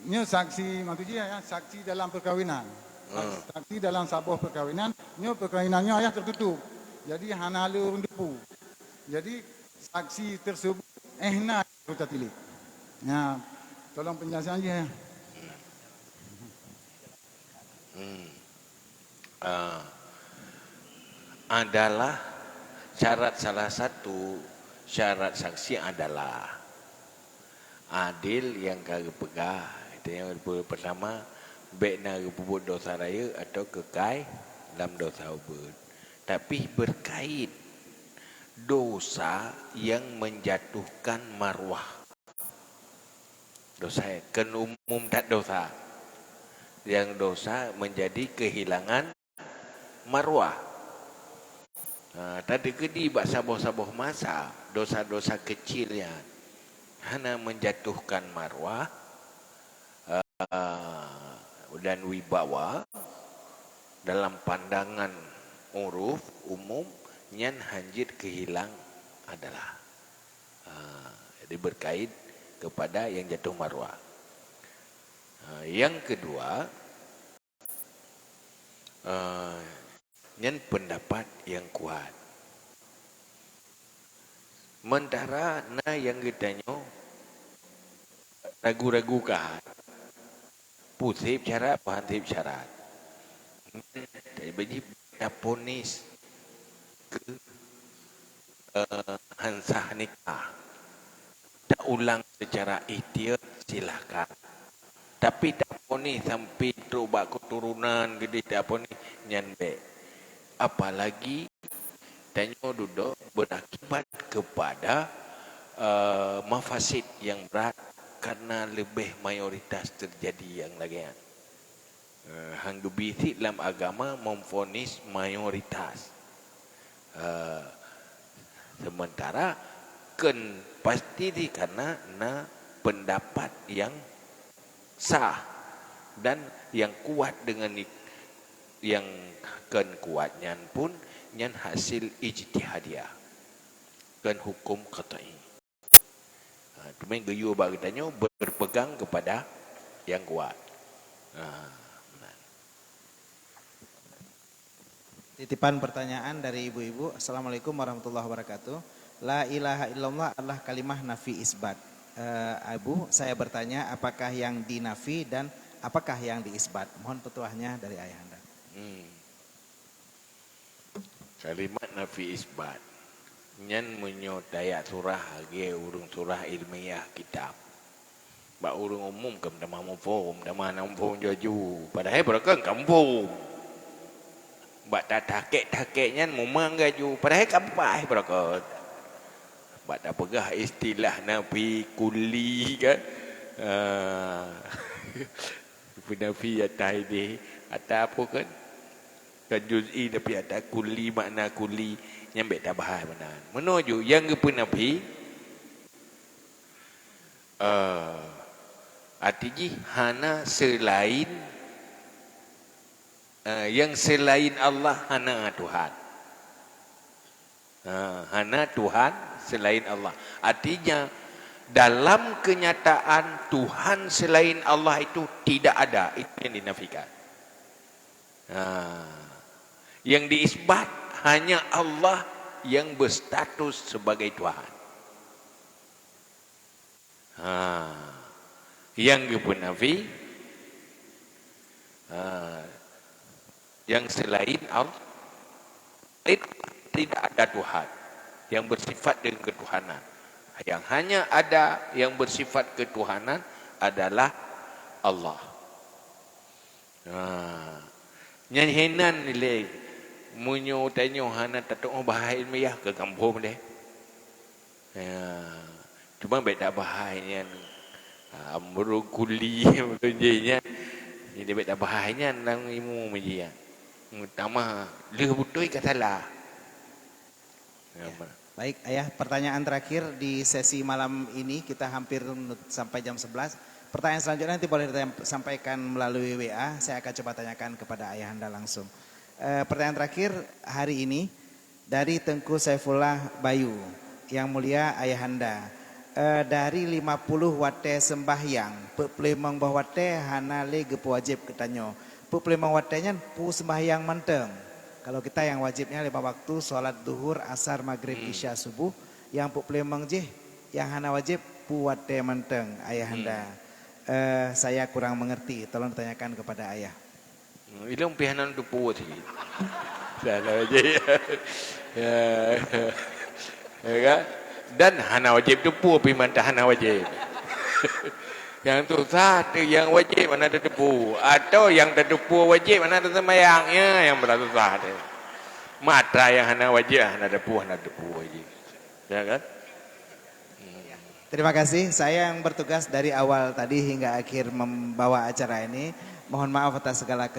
nyoe saksi, maksud jih, ya, saksi dalam perkahwinan. Hmm. Saksi dalam saboh perkahwinan, nyoe perkahwinan nyoe, ayah, tertutup. Jadi hana le ureuëng teupeu. Jadi saksi tersebut, eh, na, kota tilik. Ya, tolong penjelasan jih, ya. Hmm. Ah, adalah syarat, salah satu syarat saksi adalah adil nyang ka geupeugah. Itu yang pertama, bék na geupeubuet dosa rayeuk atau keukai lam dosa ubeut. Tapi berkait dosa yang menjatuhkan marwah. Dosa, kön umum that dosa. Yang dosa menjadi kehilangan marwah. Ha, tadi keudi bak saboh-saboh masa, dosa-dosa kecil nyan hana menjatuhkan marwah, eh, dan wibawa dalam pandangan uruf umum, nyan hanjeuet keuhilang adalah. Ha, jadi berkait kepada yang jatuh marwah. Ha, yang kedua, eh, nyan pendapat yang kuat. Sementara na nyang geutanyoe ragu-ragu kah, peue seb syarat, peue han seb syarat. Nyan, jadi bagi taponis keu, eh, han sah nikah. Taulang secara ikhtiar, silahkan. Tapi taponis sampai trok bak keturunan, geude taponis, nyan bék. Apalagi tanyoe dudoe berakibat kepada, eh, mafasid yang berat karena lebih mayoritas terjadi yang lagée nyan. Eh, han geubi cit lam agama memvonis mayoritas. Eh, sementara kön pasti di karena na pendapat yang sah dan yang kuat dengan i-, yang kön kuat nyan pun nyan hasil ijtihadiah, kön hukum qat'i. Ha, teuma geuyue bak geutanyoe berpegang kepada yang kuat. Ha, meunan. Titipan pertanyaan dari ibu-ibu. Assalamualaikum warahmatullahi wabarakatuh. La ilaha illallah adalah kalimah nafi isbat. Eh, Ibu, saya bertanya, apakah yang dinafi dan apakah yang diisbat? Mohon petuahnya dari Ayahanda. Hmm. Kalimat nafi isbat. Nyan meunyoe tajak surah lagée ureuëng surah ilmiah kitab. Bak ureuëng umum ka meutamah muphom, tamah hana muphom ju-aju. Padahai barokon ka muphom. Bak tahakik-tahakik nyan mumang ju-aju. Padahai ka paih barokon. Bak tapeugah istilah nafi kulli kan. Ah. Nafi atas ideh, atas apa kan? Kan juz'i tapi atas kulli, makna kulli. Nyan bék tabahas meunan. Meunoe ju, nyang geupeunafi, eh, arti jih hana selain, eh, yang selain Allah hana Tuhan. Ha, hana Tuhan selain Allah. Artinya, dalam kenyataan Tuhan selain Allah itu tidak ada. Itu yang dinafikan. Ha. Yang diisbat hanya Allah yang berstatus sebagai Tuhan. Ha. Yang geupeunafi, ha, yang selain Allah, tidak ada Tuhan yang bersifat dengan ketuhanan. Yang hanya ada yang bersifat ketuhanan adalah Allah. Ha. Nyan hinan lé, meunyoe tanyoe hana tatuoh bahasa ilmiah keu kampung deh. Ya. Cuma bék tabahai nyan, amrun kulli, amrun jih nyan. Jadi bék tabahai nyan lam ilmu meujih nyan. Meutamah lheueh beutôi ka salah. Ya. Baik, Ayah, pertanyaan terakhir di sesi malam ini, kita hampir sampai jam sebelas. Pertanyaan selanjutnya nanti boleh disampaikan melalui W A, saya akan coba tanyakan kepada Ayahanda langsung. Eh, pertanyaan terakhir hari ini dari Tengku Saifullah Bayu, Yang Mulia Ayahanda, Eh, dari lima puluh watée seumbahyang, peuet ploh limong boh watée hana lé geupeuwajéb keu tanyoe. Peuet ploh limong watée nyan peue seumbahyang mantong. Kalau kita nyang wajéb nyan lima waktu, salat duhur, asar, magrib, isya, subuh, nyang peuet ploh limong jih nyang hana wajéb peue watée mantong, ayahanda. Eh, saya kurang mengerti, tolong ditanyakan kepada ayah. Hmm, ilong pih hana teupeu cit. Salah je. Ya. Ya kan? Dan hana wajéb teupeu pih mantah hana wajéb. Yang susah tu yang wajéb hana teupeu atau yang teupeu wajéb hana teuseumbahyang, ya yang berat susah tu. Mata yang hana wajéb hana teupeu hana teupeu wajéb. Ya kan? Terima kasih. Saya yang bertugas dari awal tadi hingga akhir membawa acara ini. Mohon maaf atas segala